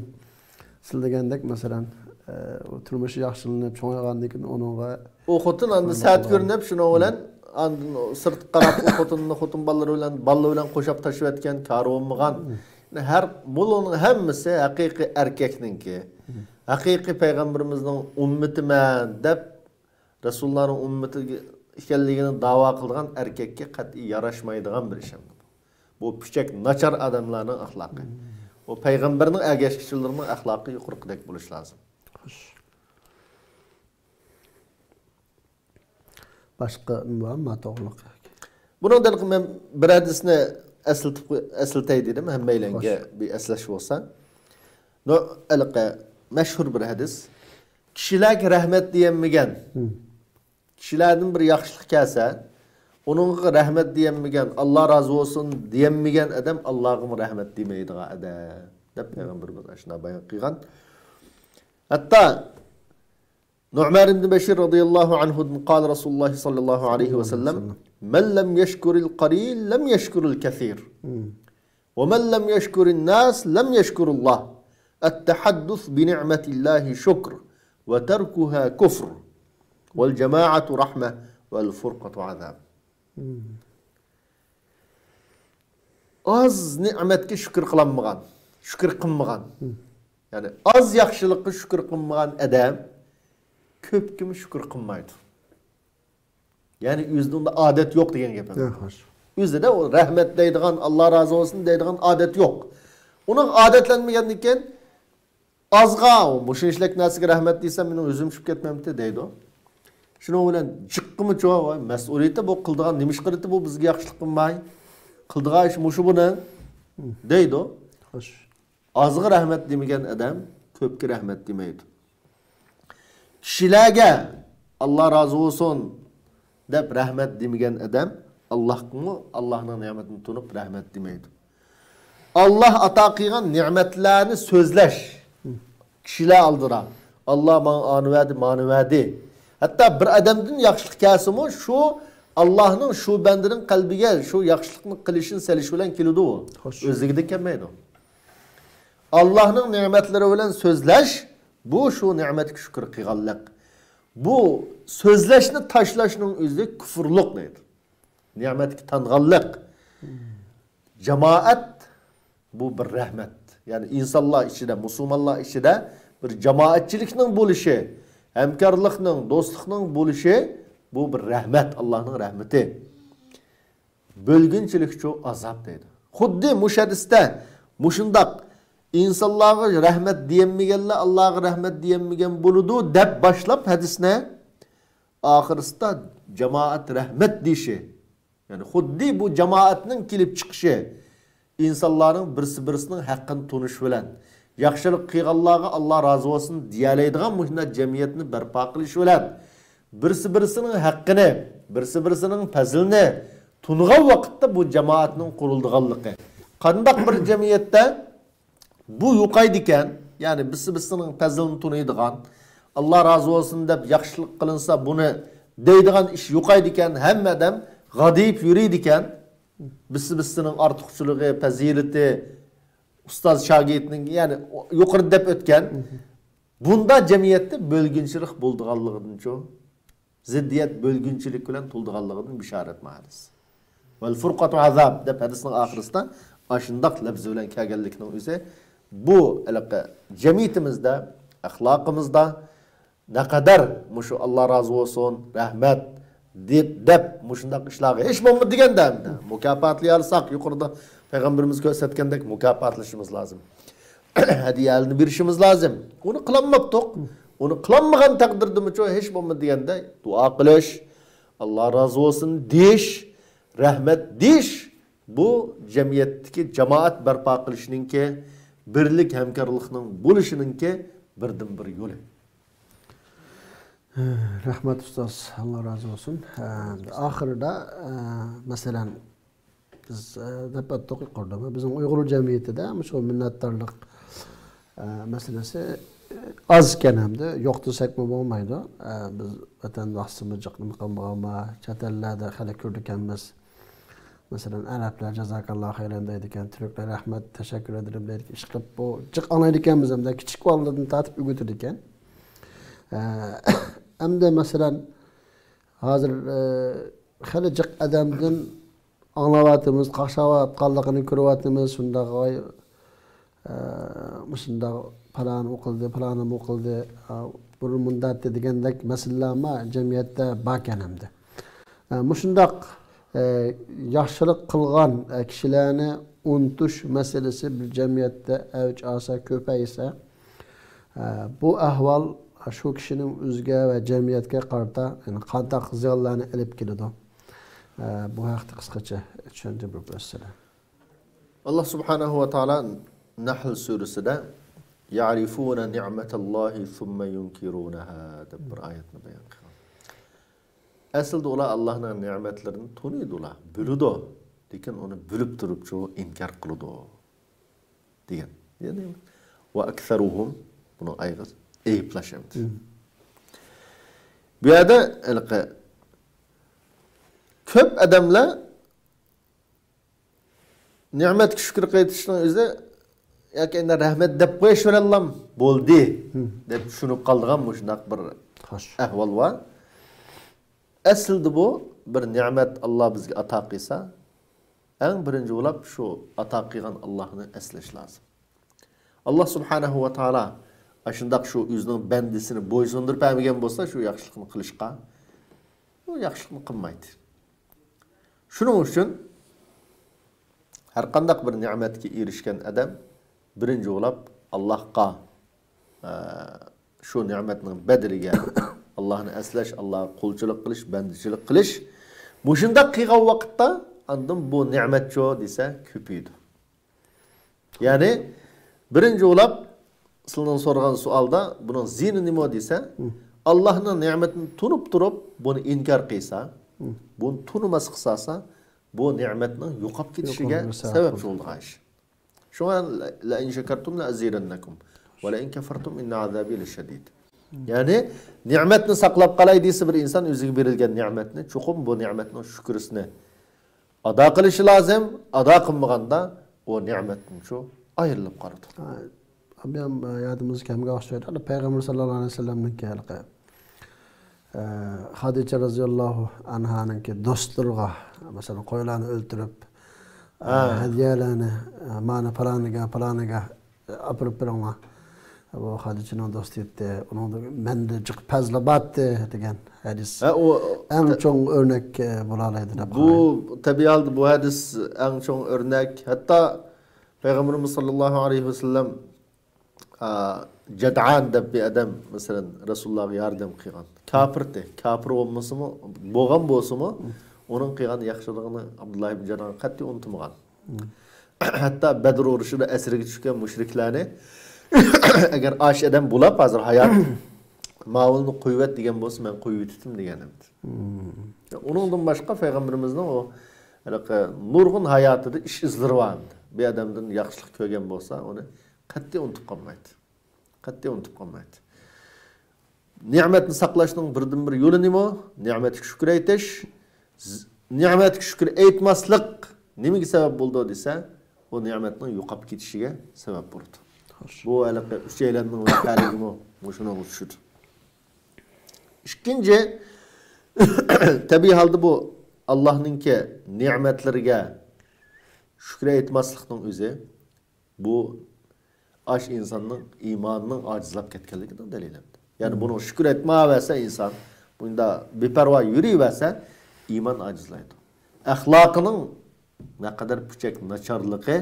سىز دېگەندەك، مەسىلەن، ئە، ئۇ تۇرمۇشى ياخشىلىنىپ، چوڭايغاندىن كېيىن ئۇنىڭغا ئۇ خوتۇن ئاندىن سەت كۆرۈنۈپ، شۇنىڭ بىلەن ئاندىن سىرتقا قاراپ، ئۇ خوتۇننى خوتۇن بالىلىرى بىلەن، بالىلىرى بىلەن قوشاپ تاشلىۋەتكەن كارى بولمىغان. ھەر، بۇلارنىڭ ھەممىسى ھەقىقىي ئەركەكنىڭكى. ھەقىقىي پەيغەمبىرىمىزنىڭ ئۈممىتىمەن دەپ رەسۇلۇللانىڭ ئۈممىتى ئىكەنلىكىنى داۋا قىلىدىغان ئەركەككە قەتئىي ياراشمايدىغان بىر ئىش ئەمدى بۇ. بۇ پۈچەك، ناچار ئادەملەرنىڭ ئەخلاقى. بۇ پەيغەمبەرنىڭ ئەگەشكۈچىلىرىنىڭ ئەخلاقى يۇقىرىقىدەك بولۇشى لازىم. خوش. باشقا نېمە بارمۇ توغرىلىق؟ بۇنىڭدىن مەن بىر ھەدىسنى ئەسلىتىپ، ئەسلىتەي دېدىم، ھەممەيلەنگە بىر ئەسلەش بولسا. نو-، ھېلىقى مەشھۇر بىر ھەدىس. كىشىلەرگە رەھمەت دېيەلمىگەن، كىشىلەردىن بىر ياخشىلىق كەلسە، ئۇنىڭغا رەھمەت دېيەلمىگەن، ئاللا رازى بولسۇن دېيەلمىگەن ئادەم ئاللاغىمۇ رەھمەت دېمەيدىغان ئادەم، دەپ پەيغەمبىرىمىز ئاشۇنداق بايان قىلغان. ھەتتا نۇئمان ئىبن بەشىر رازىياللاھۇ ئەنھۇدىن قال رەسۇلۇللاھ ساللاللاھۇ ئەلەيھى ۋەسەللەم، مەن لەم يەشكۇرىل قەلىل لەم يەشكۇرىل كەسىر. ومن لم يشكر الناس لم يشكر الله. التحدث بنعمة الله شكر وتركها كفر والجماعة رحمة والفرقة عذاب. ئاز نېمەتكە شۈكۈر قىلالمىغان، شۈكۈر قىلمىغان. يەنى ئاز ياخشىلىققا شۈكۈر قىلمىغان ئادەم كۆپكىمۇ شۈكۈر قىلمايدۇ. يەنى ئۆزىدە ئۇنداق ئادەت يوق دېگەن گەپ. ھە، خوش. ئۆزىدە ئۇ رەھمەت دەيدىغان، ئاللا رازى بولسۇن دەيدىغان ئادەت يوق. ئۇنىڭ ئادەتلەنمىگەندىن كېيىن ئازغا، مۇشۇنچىلىك نەرسىگە رەھمەت دېسەم، مېنىڭ ئۆزۈم چۈشۈپ كەتمەمتى دەيدۇ. شۇنىڭ بىلەن جىققىمۇچۇ، ۋاي، مەسئۇلىيىتى بۇ، قىلىدىغان نېمە ئىش قىلىدۇ بۇ، بىزگە ياخشىلىق قىلماي؟ قىلىدىغان ئىش مۇشۇ بۇنىڭ، دەيدۇ. خوش. ئازغا رەھمەت دېمىگەن ئادەم كۆپكە رەھمەت دېمەيدۇ. كىشىلەرگە «ئاللا رازى بولسۇن» دەپ رەھمەت دېمىگەن ئادەم ئاللاھقىمۇ، ئاللاھنىڭ نېمىتىنى تونۇپ رەھمەت دېمەيدۇ. ئاللا ئاتا قىلغان نېمەتلەرنى سۆزلەش، كىشىلەر ئالدىدا، «ئاللا ماڭا ئانى بەردى، مانى بەردى.» ھەتتا بىر ئادەمدىن ياخشىلىق كەلسىمۇ، شۇ ئاللاھنىڭ شۇ بەندىنىڭ قەلبىگە شۇ ياخشىلىقنى قىلىشىنى سېلىش بىلەن كېلىدۇ. خوش. ئۆزلۈكىدىن كەلمەيدۇ. ئاللاھنىڭ نېمەتلىرى بىلەن سۆزلەش، بۇ شۇ نېمەتكە شۈكۈر قىلغانلىق. بۇ سۆزلەشنى تاشلاشنىڭ ئۆزى كۇفۇرلۇق دەيدۇ. نېمەتكە تانغانلىق. جامائەت، بۇ بىر رەھمەت. يەنى ئىنسانلار ئىچىدە، مۇسۇلمانلار ئىچىدە بىر جامائەتچىلىكنىڭ بولۇشى، ھەمكارلىقنىڭ، دوستلۇقنىڭ بولۇشى، بۇ بىر رەھمەت، ئاللاھنىڭ رەھمىتى. بۆلگۈنچىلىكچۇ ئازاب دەيدۇ. خۇددى مۇشۇ ھەدىستە مۇشۇنداق ئىنسانلارغا رەھمەت دېيەلمىگەنلەر ئاللاغا رەھمەت دېيەلمىگەن بولىدۇ دەپ باشلاپ ھەدىسنى، ئاخىرسىدا جامائەت رەھمەت دېيىشى، يەنى خۇددى بۇ جامائەتنىڭ كېلىپ چىقىشى، ئىنسانلارنىڭ بىرسى-بىرسىنىڭ ھەققىنى تونۇش بىلەن، ياخشىلىق قىلغانلارغا «ئاللا رازى بولسۇن» دېيەلەيدىغان مۇشۇنداق جەمئىيەتنى بەرپا قىلىش بىلەن، بىرسى-بىرسىنىڭ ھەققىنى، بىرسى-بىرسىنىڭ پەزىلىنى تونۇغان ۋاقىتتا بۇ جامائەتنىڭ قۇرۇلىدىغانلىقى. قانداق بىر جەمئىيەتتە بۇ يوقايدىكەن، يەنى بىرسى-بىرسىنىڭ پەزىلىنى تونۇيدىغان، «ئاللا رازى بولسۇن» دەپ ياخشىلىق قىلىنسا بۇنى دەيدىغان ئىش يوقايدىكەن، ھەممە ئادەم غادىيىپ يۈرىدىكەن، بىرسى-بىرسىنىڭ ئارتۇقچىلىقى، پەزىلىتى، ئۇستاز شاگىرتنىڭ، يەنى يۇقىرىدا دەپ ئۆتكەن، بۇنداق جەمئىيەتتە بۆلگۈنچىلىك بولىدىغانلىقىدىنچۇ، زىددىيەت، بۆلگۈنچىلىك بىلەن تولىدىغانلىقىدىن بېشارەت مۇ ھەدىس. «ۋەل فۇرقەتۇ ئازاب» دەپ ھەدىسنىڭ ئاخىرىسىدا ئاشۇنداق لەپزى بىلەن كەلگەنلىكنىڭ ئۆزى، بۇ ھېلىقى جەمئىيىتىمىزدە، ئەخلاقىمىزدا نەقەدەر مۇشۇ «ئاللا رازى بولسۇن، رەھمەت» دەپ، دەپ مۇشۇنداق ئىشلارغا ھېچ بولمىدى دېگەندە، ئەمدى مۇكاپاتلىيالىساق، يۇقىرىدا پەيغەمبىرىمىز كۆرسەتكەندەك مۇكاپاتلىشىمىز لازىم. ھەدىيەلىرىنى بېرىشىمىز لازىم. ئۇنى قىلالماپتۇق. ئۇنى قىلالمىغان تەقدىردىمۇچۇ ھېچ بولمىدى دېگەندە دۇئا قىلىش، «ئاللا رازى بولسۇن» دېيىش، رەھمەت دېيىش، بۇ جەمئىيەتتىكى جامائەت بەرپا قىلىشنىڭكى، بىرلىك ھەمكارلىقنىڭ بولۇشىنىڭكى بىردىنبىر يولى. رەھمەت ئۇستاز، ئاللا رازى بولسۇن. ئە، ئاخىرىدا، ئە، مەسىلەن، بىز، ئە، دەپ ئۆتتۇق يۇقىرىدا. بىزنىڭ ئۇيغۇر جەمئىيىتىدە مۇشۇ مىننەتدارلىق، ئە، مەسىلىسى، ئە، ئاز ئىكەن ھەمدە يوق دېسەكمۇ بولمايدۇ. ئە، بىز ۋەتەنداشلىرىمىز جىق نېمە قىلمىغانما، چەت ئەللەردە خېلى كۆرىدىكەنمىز. مەسىلەن، ئەرەبلەر «جازاكاللا خەيرەن» دەيدىكەن، تۈركلەر «رەھمەت، تەشەككۈر ئەدىرىم» دەيدىكەن. ئىشقىلىپ بۇ جىق ئاڭلايدىكەنمىز ھەمدە كىچىك بالىلاردىن تارتىپ ئۆگىتىدىكەن. ئە، ئەمدى مەسىلەن، ھازىر، ئە، خېلى جىق ئادەمدىن ئاڭلاۋاتىمىز، قاقشاۋاتقانلىقىنى كۆرۈۋاتىمىز، شۇنداق، ۋاي، ئە، مۇشۇنداق پالانى ئۇ قىلدى، پالانىمۇ ئۇ قىلدى، ئە، بۇرۇن مۇنداق ئەتتى دېگەندەك مەسىلىلەرمۇ جەمئىيەتتە باركەن ئەمدى. ئە، مۇشۇنداق، ئە، ياخشىلىق قىلغان، ئە، كىشىلەرنى ئۇنتۇش مەسىلىسى بىر جەمئىيەتتە ئەۋج ئالسا، كۆپەيسە، ئە، بۇ ئەھۋال شۇ كىشىنىڭ ئۆزىگە ۋە جەمئىيەتكە قارىتا، يەنى قانداق زىيانلارنى ئېلىپ كېلىدۇ؟ ئە، بۇ ھەقتە قىسقىچە چۈشەندۈرۈپ ئۆتسىلە. ئاللا سۇبھانەھۇ ۋە تائالا نەھل سۈرىسىدە «يەئرىفۇنە نىئمەتەللاھى سۇممە يۇنكىرۇنەھا» دەپ بىر ئايەتنى بايان قىلغان. ئەسلىدە ئۇلار ئاللانىڭ نېمەتلىرىنى تونۇيدۇ، ئۇلار بىلىدۇ، لېكىن ئۇنى بىلىپ تۇرۇپچۇ ئىنكار قىلىدۇ دېگەن. يەنى، ۋە ئەكسەرۇھۇم، بۇنىڭ ئايىغى ئەيىبلەش ئەمدى. بۇ يەردە ھېلىقى كۆپ ئادەملەر نېمەتكە شۈكۈر قىلىشنىڭ ئۆزى ياكى ئەنە رەھمەت دەپ قويۇش بىلەنلا بولدى دەپ چۈشىنىپ قالىدىغان مۇشۇنداق بىر ئەھۋال بار. ئەسلىدە بۇ بىر نېمەت ئاللا بىزگە ئاتا قىلسا، ئەڭ بىرىنچى بولاپ شۇ ئاتا قىلغان ئاللانى ئەسلەش لازىم. ئاللا سۇبھانەھۇ ۋە تائالا ئاشۇنداق شۇ ئۆزىنىڭ بەندىسىنى بويسۇندۇرۇپ بەرمىگەن بولسا، شۇ ياخشىلىقنى قىلىشقا، ئۇ ياخشىلىقنى قىلمايتتى. شۇنىڭ ئۈچۈن ھەرقانداق بىر نېمەتكە ئېرىشكەن ئادەم بىرىنچى بولاپ ئاللاھقا، ئە، شۇ نېمەتنىڭ بەدىلىگە ئاللاھنى ئەسلەش، ئاللاھقا قۇلچىلىق قىلىش، بەندىچىلىك قىلىش. مۇشۇنداق قىلغان ۋاقىتتا ئاندىن بۇ نېمەتچۇ دېسە كۆپىيىدۇ. يەنى بىرىنچى بولاپ سىلىنىڭ سورىغان سوئالدا بۇنىڭ زىيىنى نېمە دېسە، ئاللاھنىڭ نېمىتىنى تونۇپ تۇرۇپ بۇنى ئىنكار قىلسا، بۇنى تونۇماسلىق قىلسا، بۇ نېمەتنىڭ يوقاپ كېتىشىگە يوقىلىشىغا سەۋەب سەۋەب بولىدۇ. شۇڭا لَئىن شَكَرْتُمْ لَأَزِيدَنَّكُمْ وَلَئِنْ كَفَرْتُمْ إِنَّ عَذَابِي لَشَدِيدٌ. يەنى نېمەتنى ساقلاپ قالاي دېسە بىر ئىنسان ئۆزىگە بېرىلگەن نېمەتنى، چوقۇم بۇ نېمەتنىڭ شۈكرىسىنى ئادا قىلىشى لازىم. ئادا قىلمىغاندا ئۇ نېمەتتىن شۇ ئايرىلىپ قالىدۇ. ھە، بۇ يەردىمىز كەمگە ئوخشايدۇ. پەيغەمبەر ساللاللاھۇ ئەلەيھى ۋەسەللەمنىڭكى ھېلىقى، ئە، خەدىچە رەزىياللاھۇ ئەنھانىڭكى دوستلىرىغا، مەسىلەن، قويلارنى ئۆلتۈرۈپ، ئە، ھە. ھەدىيەلەرنى، ئە، مانا پالانىگە، پالانىگە، ئە، ئاپىرىپ بېرىڭلار. بۇ خەدىچىنىڭ دوستى ئىدى. ئۇنىڭدا مەندە جىق پەزلە بارتى دېگەن ھەدىس. ھە، ئۇ ئەڭ چوڭ ئۆرنەك، ئە، بولالايدۇ دەپ بۇ قارايمەن. تەبىئىي ھالدا بۇ ھەدىس ئەڭ چوڭ ئۆرنەك. ھەتتا پەيغەمبىرىمىز ساللاللاھۇ ئەلەيھى ۋەسەللەم، ئا، جەدئان دەپ بىر ئادەم، مەسىلەن، رەسۇلۇللاھقا ياردەم قىلغان. كاپىرتى. كاپىر بولمىسىمۇ، بولغان بولسىمۇ، ئۇنىڭ قىلغان ياخشىلىقىنى ئابدۇللاھ ئىبن جەدئان قەتئىي ئۇنتۇمىغان. ھەتتا بەدر ئۇرۇشىدا ئەسىرگە چۈشكەن مۇشرىكلارنى، ئەگەر ئاش ئادەم بولاپ ھازىر ھايات، ماۋۇلنى قويۇۋەت دېگەن بولسا، مەن قويۇۋېتىتتىم دېگەن ئىدى. ئۇنىڭدىن باشقا پەيغەمبىرىمىزنىڭ ئۇ ھېلىقى نۇرغۇن ھاياتىدا ئىش ئىزلىرى بار ئىدى. بىر ئادەمدىن ياخشىلىق كۆرگەن بولسا، ئۇنى قەتئىي ئۇنتۇپ قالمايتتى. قەتئىي ئۇنتۇپ قالمايتتى. نېمەتنى ساقلاشنىڭ بىردىنبىر يولى نېمە؟ نېمەتكە شۈكۈر ئېيتىش. ز-، نېمەتكە شۈكۈر ئېيتماسلىق نېمىگە سەۋەب بولىدۇ دېسە، ئۇ نېمەتنىڭ يوقاپ كېتىشىگە سەۋەب بولىدۇ. خوش. بۇ ھېلىقى ئۈچەيلەننىڭ ۋەقەلىكىمۇ مۇشۇنىڭغا چۈشىدۇ. ئىككىنچى، تەبىئىي ھالدا بۇ ئاللاھنىڭكى نېمەتلىرىگە شۈكۈر ئېيتماسلىقنىڭ ئۆزى بۇ ئاش ئىنساننىڭ ئىمانىنىڭ ئاجىزلاپ كەتكەنلىكىنىڭ دەلىلى. يەنى بۇنىڭ شۈكۈر ئېيتمايۋەرسە ئىنسان، بۇنداق بىپەرۋا يۈرۈۋەرسە، ئىمان ئاجىزلايدۇ. ئەخلاقىنىڭ نەقەدەر پۈچەك ناچارلىقى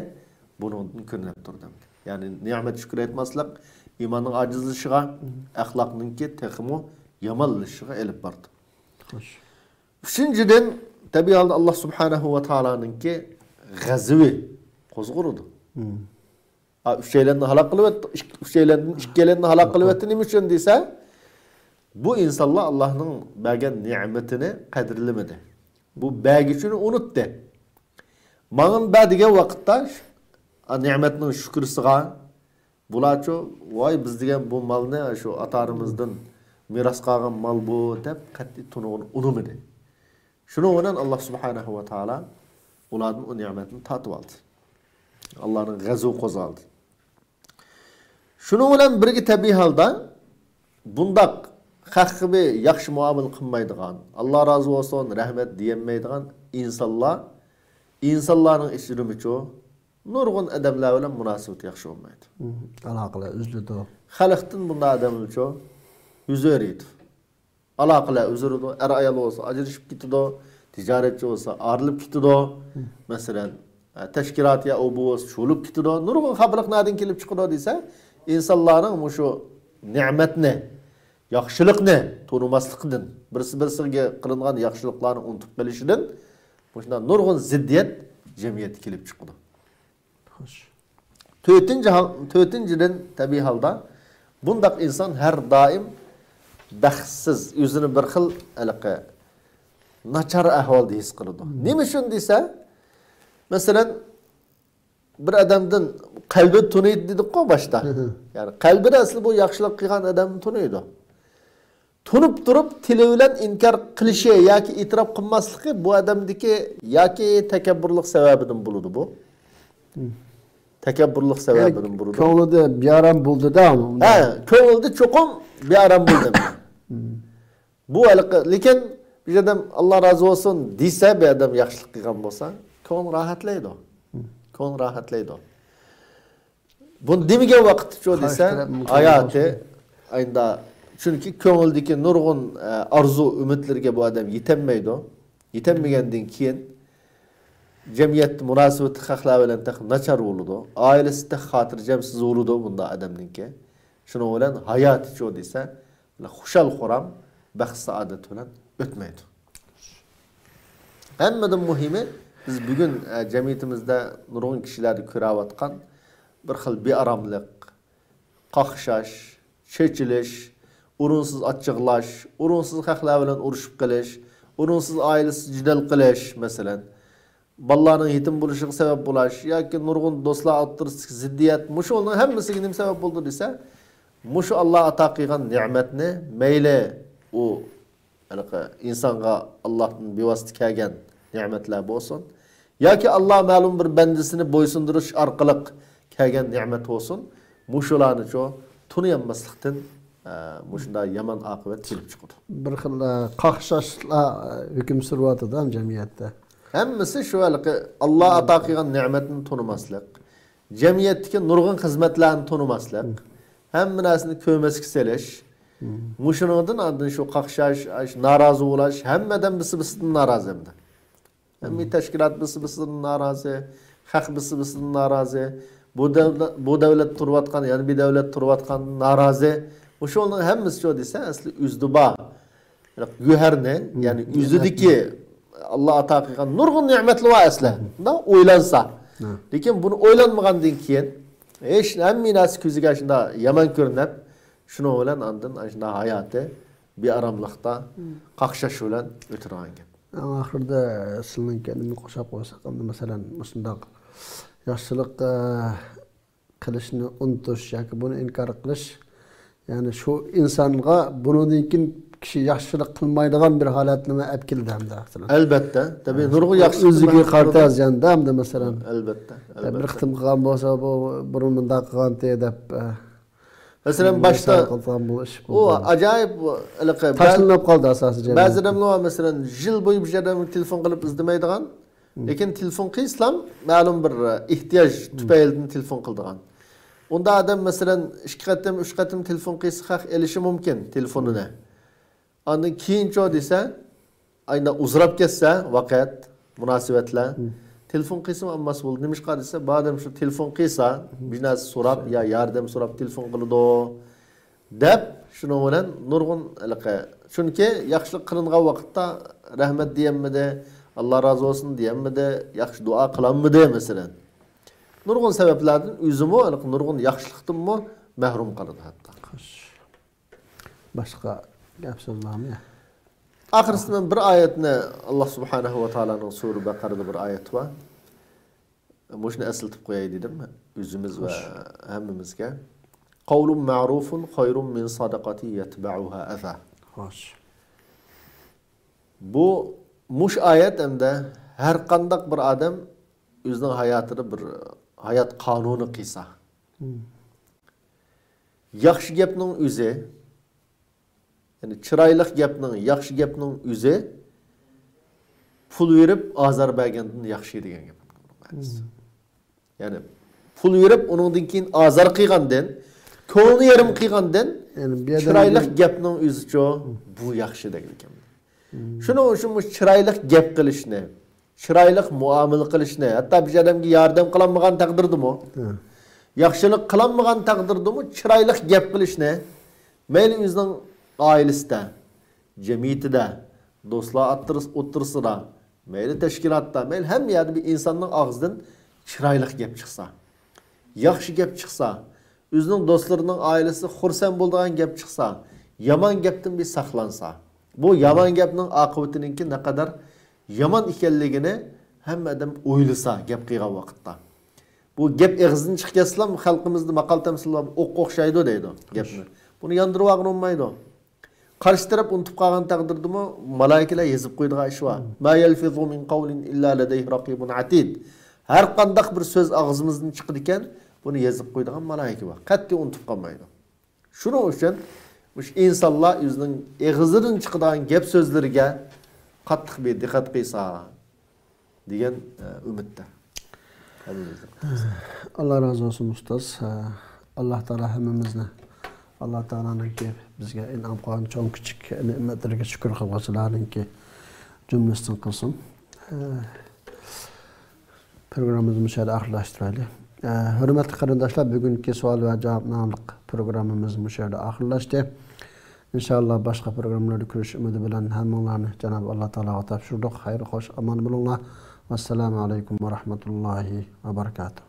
بۇنىڭدىن كۆرۈنۈپ تۇرىدۇ. يەنى نېمەت شۈكۈر ئېيتماسلىق ئىماننىڭ ئاجىزلىشىشىغا، ئەخلاقنىڭكى تېخىمۇ يامانلىشىشىغا ئېلىپ بارىدۇ. خوش. ئۈچىنچىدىن، تەبىئىي ھالدا ئاللاھ سۇبھانەھۇ ۋە تائالانىڭكى غەزىۋى قوزغىلىدۇ. مم. ئا، ئۈچەيلەننى ھالاك قىلىۋەتتى، ئىك-، ئۈچەيلەندىن ئىككىيلەننى ھالاك قىلىۋەتتى. نېمە ئۈچۈن دېسە، بۇ ئىنسانلار ئاللاھنىڭ بەرگەن نېمىتىنى قەدىرلىمىدى. بۇ بەرگۈچىنى ئۇنتۇدى. ماڭا بەر دېگەن ۋاقىتتا، ئا، نېمەتنىڭ شۈكرىسىغا، بۇلارچۇ، ۋاي، بىز دېگەن بۇ مالنى شۇ ئاتا-ئانىمىزدىن مىراس قالغان مال بۇ، دەپ قەتئىي تونۇغىنى ئۇنىمىدى. شۇنىڭ بىلەن ئاللاھ سۇبھانەھۇ ۋە تائالا ئۇلاردىن ئۇ نېمەتنى تارتىۋالدى. ئاللاھنىڭ غەزىۋى قوزغالدى. شۇنىڭ بىلەن بىرگە تەبىئىي ھالدا بۇنداق خەققە بىر ياخشى مۇئامىلە قىلمايدىغان، ئاللاھ رازى بولسۇن، رەھمەت دېيەلمەيدىغان ئىنسانلار، ئىنسانلارنىڭ ئىچىدىمۇچۇ نۇرغۇن ئادەملەر بىلەن مۇناسىۋىتى ياخشى بولمايدۇ. مم، ئالاقىلەر ئۈزۈلىدۇ. خەلقتىن بۇنداق ئادەملەرچۇ يۈز ئۆرۈيدۇ. ئالاقىلەر ئۈزۈلىدۇ. ئەر-ئايال بولسا ئاجرىشىپ كېتىدۇ. تىجارەتچى بولسا ئايرىلىپ كېتىدۇ. مم. مەسىلەن، ئە، تەشكىلات يا ئۇ بۇ بولسا چۇۋۇلۇپ كېتىدۇ. نۇرغۇن خاپىلىق نەدىن كېلىپ چىقىدۇ دېسە، ئىنسانلارنىڭ مۇشۇ نېمەتنى، ياخشىلىقنى تونۇماسلىقىدىن، بىرسى بىرسىگە قىلىنغان ياخشىلىقلارنى ئۇنتۇپ قېلىشىدىن مۇشۇنداق نۇرغۇن زىددىيەت جەمئىيەتتە كېلىپ چىقىدۇ. خوش. تۆتىنچى ھال، تۆتىنچىدىن، تەبىئىي ھالدا بۇنداق ئىنسان ھەر دائىم بەختسىز، ئۆزىنى بىر خىل ھېلىقى ناچار ئەھۋالدا ھېس قىلىدۇ. مم. نېمە ئۈچۈن دېسە، مەسىلەن، بىر ئادەمدىن قەلبى تونۇيدۇ دېدۇققۇ باشتا. ھە، ھە. يەنى قەلبىدە ئەسلى بۇ ياخشىلىق قىلغان ئادەمنى تونۇيدۇ. تونۇپ تۇرۇپ تىلى بىلەن ئىنكار قىلىشى ياكى ئېتىراپ قىلماسلىقى بۇ ئادەمدىكى ياكى تەكەببۇرلۇق سەۋەبىدىن بولىدۇ بۇ. مم. تەكەببۇرلۇق سەۋەبىدىن بولىدۇ. كۆڭلىدە بىئارام بولدى-دە. ھە، كۆڭلىدە چوقۇم بىئارام بولدى. مم. بۇ ھېلىقى، لېكىن بىر ئادەم «ئاللاھ رازى بولسۇن» دېسە، بىر ئادەم ياخشىلىق قىلغان بولسا، كۆڭلى راھەتلەيدۇ. كۆڭلى راھەتلەيدۇ. بۇنى دېمىگەن ۋاقىتتىچۇ دېسە، ھاياتى ئايندا، چۈنكى كۆڭلىدىكى نۇرغۇن، ئە، ئارزۇ، ئۈمىدلىرىگە بۇ ئادەم يېتەلمەيدۇ. يېتەلمىگەندىن كېيىن جەمئىيەتتە مۇناسىۋىتى خەقلەر بىلەن تېخى ناچار بولىدۇ. ئائىلىسى تېخى خاتىرجەمسىز بولىدۇ بۇنداق ئادەمنىڭكى. شۇنىڭ بىلەن ھاياتىچۇ دېسە، خۇشال-خۇرام، بەخت سائادەت بىلەن ئۆتمەيدۇ. ھەممىدىن مۇھىمى، بىز بۈگۈن، ئە، جەمئىيىتىمىزدە نۇرغۇن كىشىلەردە كۆرۈۋاتقان بىر خىل بىئاراملىق، قاقشاش، چېچىلىش، ئورۇنسىز ئاچچىقلاش، ئورۇنسىز خەقلەر بىلەن ئۇرۇشۇپ قېلىش، ئورۇنسىز ئائىلىسىز جېدەل قىلىش، مەسىلەن، بالىلارنىڭ يېتىم بولۇشىغا سەۋەب بولاش ياكى نۇرغۇن دوستلار ئوتتۇرىسىدىكى زىددىيەت، مۇشۇ ئۇنىڭ ھەممىسىگە نېمە سەۋەب بولىدۇ دېسە، مۇشۇ ئاللا ئاتا قىلغان نېمەتنى مەيلى ئۇ ھېلىقى ئىنسانغا ئاللاھتىن بىۋاسىتە كەلگەن نېمەتلەر بولسۇن ياكى ئاللا مەلۇم بىر بەندىسىنى بويسۇندۇرۇش ئارقىلىق كەلگەن نېمەت بولسۇن، مۇشۇلارنىچۇ تونۇيالماسلىقتىن، ئە، مۇشۇنداق يامان ئاقىۋەت كېلىپ چىقىدۇ. بىر خىل، ئە، قاقشاشلار، ئە، ھۆكۈم سۈرۈۋاتىدۇ ھەم جەمئىيەتتە. ھەممىسى شۇ ھېلىقى ئاللا ئاتا قىلغان نېمەتنى تونۇماسلىق، جەمئىيەتتىكى نۇرغۇن خىزمەتلەرنى تونۇماسلىق، ھەممە نەرسىنى كۆرمەسكە سېلىش. مۇشۇنىڭدىن ئاندىن شۇ قاقشاش، ئاش-، نارازى بولاش، ھەممە ئادەم بىسى-بىسىدىن نارازى ئەمدى. ھەممە تەشكىلات بىسى-بىسىدىن نارازى، خەق بىسى-بىسىدىن نارازى، بۇ دەۋلەت، بۇ دەۋلەت تۇرۇۋاتقان، يەنە بىر دەۋلەت تۇرۇۋاتقان نارازى. مۇشۇنىڭ ھەممىسى شۇ دېسە، ئەسلى ئۆزىدە بار. يەنى گۆھەرنى، يەنى ئۆزىدىكى ئاللا ئاتا قىلغان نۇرغۇن نېمەتلەر بار ئەسلى. مۇنداق ئويلانسا. لېكىن بۇنى ئويلانمىغاندىن كېيىن، ھېچ ھەممە نەرسە كۆزىگە شۇنداق يامان كۆرۈنۈپ، شۇنىڭ بىلەن ئاندىن شۇنداق ھاياتى بىئاراملىقتا، قاقشاش بىلەن ئۆتىدىغان گەپ. ئەڭ ئاخىرىدا سىلىنىڭ كەلىمىنى قوشاپ قويساق، ئەمدى مەسىلەن، مۇشۇنداق ياخشىلىق، ئە، قىلىشنى ئۇنتۇش ياكى بۇنى ئىنكار قىلىش، يەنى شۇ ئىنسانغا بۇنىڭدىن كېيىن كىشى ياخشىلىق قىلمايدىغان بىر ھالەتنىمۇ ئەپ كېلىدۇ ئەمدى، مەسىلەن. ئەلبەتتە، تەبىئىي، نۇرغۇن ياخشىلىق ئۆزىگە قارىتا زىياندا ئەمدى، مەسىلەن. ئەلبەتتە، بىر قېتىم قىلغان بولسا، بۇ بۇرۇن مۇنداق قىلغانتى دەپ، ئە، مەسىلەن، باشتا ئۇ ئاجايىپ، ھېلىقى، تاشلىنىپ قالدى ئاساسىي جەمئىيەت. بەزى ئادەملەر بار، مەسىلەن، يىل بويى بىر ئادەمگە تېلېفون قىلىپ ئىزدىمەيدىغان، لېكىن تېلېفون قىلسىلا مەلۇم بىر ئېھتىياج تۈپەيلىدىن تېلېفون قىلىدىغان. ئۇنداق ئادەم، مەسىلەن، ئىككى قېتىم، ئۈچ قېتىم تېلېفون قىلسا، خەق ئېلىشى مۇمكىن تېلېفونىنى. ئاندىن كېيىنچۇ دېسە، ئاينا ئۇزىراپ كەتسە ۋاقىت، مۇناسىۋەتلەر، تېلېفون قىلسىمۇ ئالماس بولدى. نېمىشقا دېسە، بۇ ئادەم شۇ تېلېفون قىلسا، بىر نەرسە سوراپ يا ياردەم سوراپ تېلېفون قىلىدۇ، دەپ، شۇنىڭ بىلەن نۇرغۇن ھېلىقى، چۈنكى ياخشىلىق قىلىنغان ۋاقىتتا رەھمەت دېيەلمىدى، ئاللا رازى بولسۇن دېيەلمىدى، ياخشى دۇئا قىلالمىدى، مەسىلەن. نۇرغۇن سەۋەبلەردىن ئۆزىمۇ ھېلىقى نۇرغۇن ياخشىلىقتىنمۇ مەھرۇم قالىدۇ ھەتتا. خوش. باشقا گەپ سۆز بارمۇ؟ ئاخىرسىدا مەن بىر ئايەتنى، ئاللا سۇبھانەھۇ ۋە تائالانىڭ سۈرە بەقەرىدە بىر ئايەت بار. مۇشۇنى ئەسلىتىپ قوياي دېدىم ئۆزىمىز ۋە ھەممىمىزگە. قەۋلۇن مەرۇفۇن خەيرۇن مىن سەدەقەتىن يەتبەئۇھا ئەزا. خوش. بۇ، مۇشۇ ئايەت ئەمدى ھەر قانداق بىر ئادەم ئۆزىنىڭ ھاياتىدا بىر ھايات قانۇنى قىلسا، ياخشى گەپنىڭ ئۆزى، يەنى چىرايلىق گەپنىڭ، ياخشى گەپنىڭ ئۆزى پۇل بېرىپ ئازار بەرگەندىن ياخشى دېگەن گەپ. يەنى پۇل بېرىپ ئۇنىڭدىن كېيىن ئازار قىلغاندىن، كۆڭلىنى يېرىم قىلغاندىن، يەنى بۇ يەردە چىرايلىق گەپنىڭ ئۆزىچۇ بۇ ياخشى دەيدىكەن. شۇنىڭ ئۈچۈن مۇشۇ چىرايلىق گەپ قىلىشنى، چىرايلىق مۇئامىلە قىلىشنى، ھەتتا بىر ئادەمگە ياردەم قىلالمىغان تەقدىردىمۇ، ياخشىلىق قىلالمىغان تەقدىردىمۇ چىرايلىق گەپ قىلىشنى، مەيلى ئۆزىنىڭ ئائىلىسىدە، جەمئىيىتىدە، دوستلار ئوتتۇرىسىدا، مەيلى تەشكىلاتتا، مەيلى ھەممە يەردە بىر ئىنساننىڭ ئاغزىدىن چىرايلىق گەپ چىقسا، ياخشى گەپ چىقسا، ئۆزىنىڭ دوستلىرىنىڭ ئائىلىسى خۇرسەن بولىدىغان گەپ چىقسا، يامان گەپتىن بىر ساقلانسا، بۇ يامان گەپنىڭ ئاقىۋىتىنىڭكى نەقەدەر يامان ئىكەنلىكىنى ھەممە ئادەم ئويلىسا گەپ قىلغان ۋاقىتتا. بۇ گەپ ئېغىزدىن چىقىپ كەتسىلا، خەلقىمىزدە ماقال-تەمسىل بار، ئوققا ئوخشايدۇ دەيدۇ گەپنى. بۇنى ياندۇرۇۋالغىلى بولمايدۇ. قارشى تەرەپ ئۇنتۇپ قالغان تەقدىردىمۇ مالايىكىلەر يېزىپ قويىدىغان ئىش بار. ما يەلفىزۇ مىن قەۋلىن ئىللا لەدەيھى رەقىبۇن ئەتىد. ھەر قانداق بىر سۆز ئاغزىمىزدىن چىقىدىكەن، بۇنى يېزىپ قويىدىغان مالايىكە بار. قەتئىي ئۇنتۇپ قالمايدۇ. شۇنىڭ ئۈچۈن مۇشۇ ئىنسانلار ئۆزىنىڭ ئېغىزىدىن چىقىدىغان گەپ سۆزلىرىگە قاتتىق بىر دىققەت قىلسا دېگەن، ئە، ئۈمىدتە. ئاللا رازى بولسۇن، ئۇستاز. ئە، ئاللا تائالا ھەممىمىزنى، ئاللا تائالانىڭكى بىزگە ئىنئام قىلغان چوڭ كىچىك نېمەتلىرىگە شۈكۈر قىلغۇچىلارنىڭكى جۈملىسىدىن قىلسۇن. ئە، پروگراممىمىزنى مۇشۇ يەردە ئاخىرلاشتۇرايلى. ئە، ھۆرمەتلىك قېرىنداشلار، بۈگۈنكى سوئال ۋە جاۋاب ناملىق پروگراممىمىز مۇشۇ يەردە ئاخىرلاشتى. ئىنشائاللا، باشقا پروگراممىلاردا كۆرۈشۈش ئۈمىدى بىلەن ھەممىڭلارنى جانابى ئاللا تائالاغا تاپشۇردۇق. خەير، خوش، ئامان بولۇڭلار. ۋەسسالامۇ ئەلەيكۇم ۋە رەھمەتۇللاھى ۋە بەرىكاتۇھ.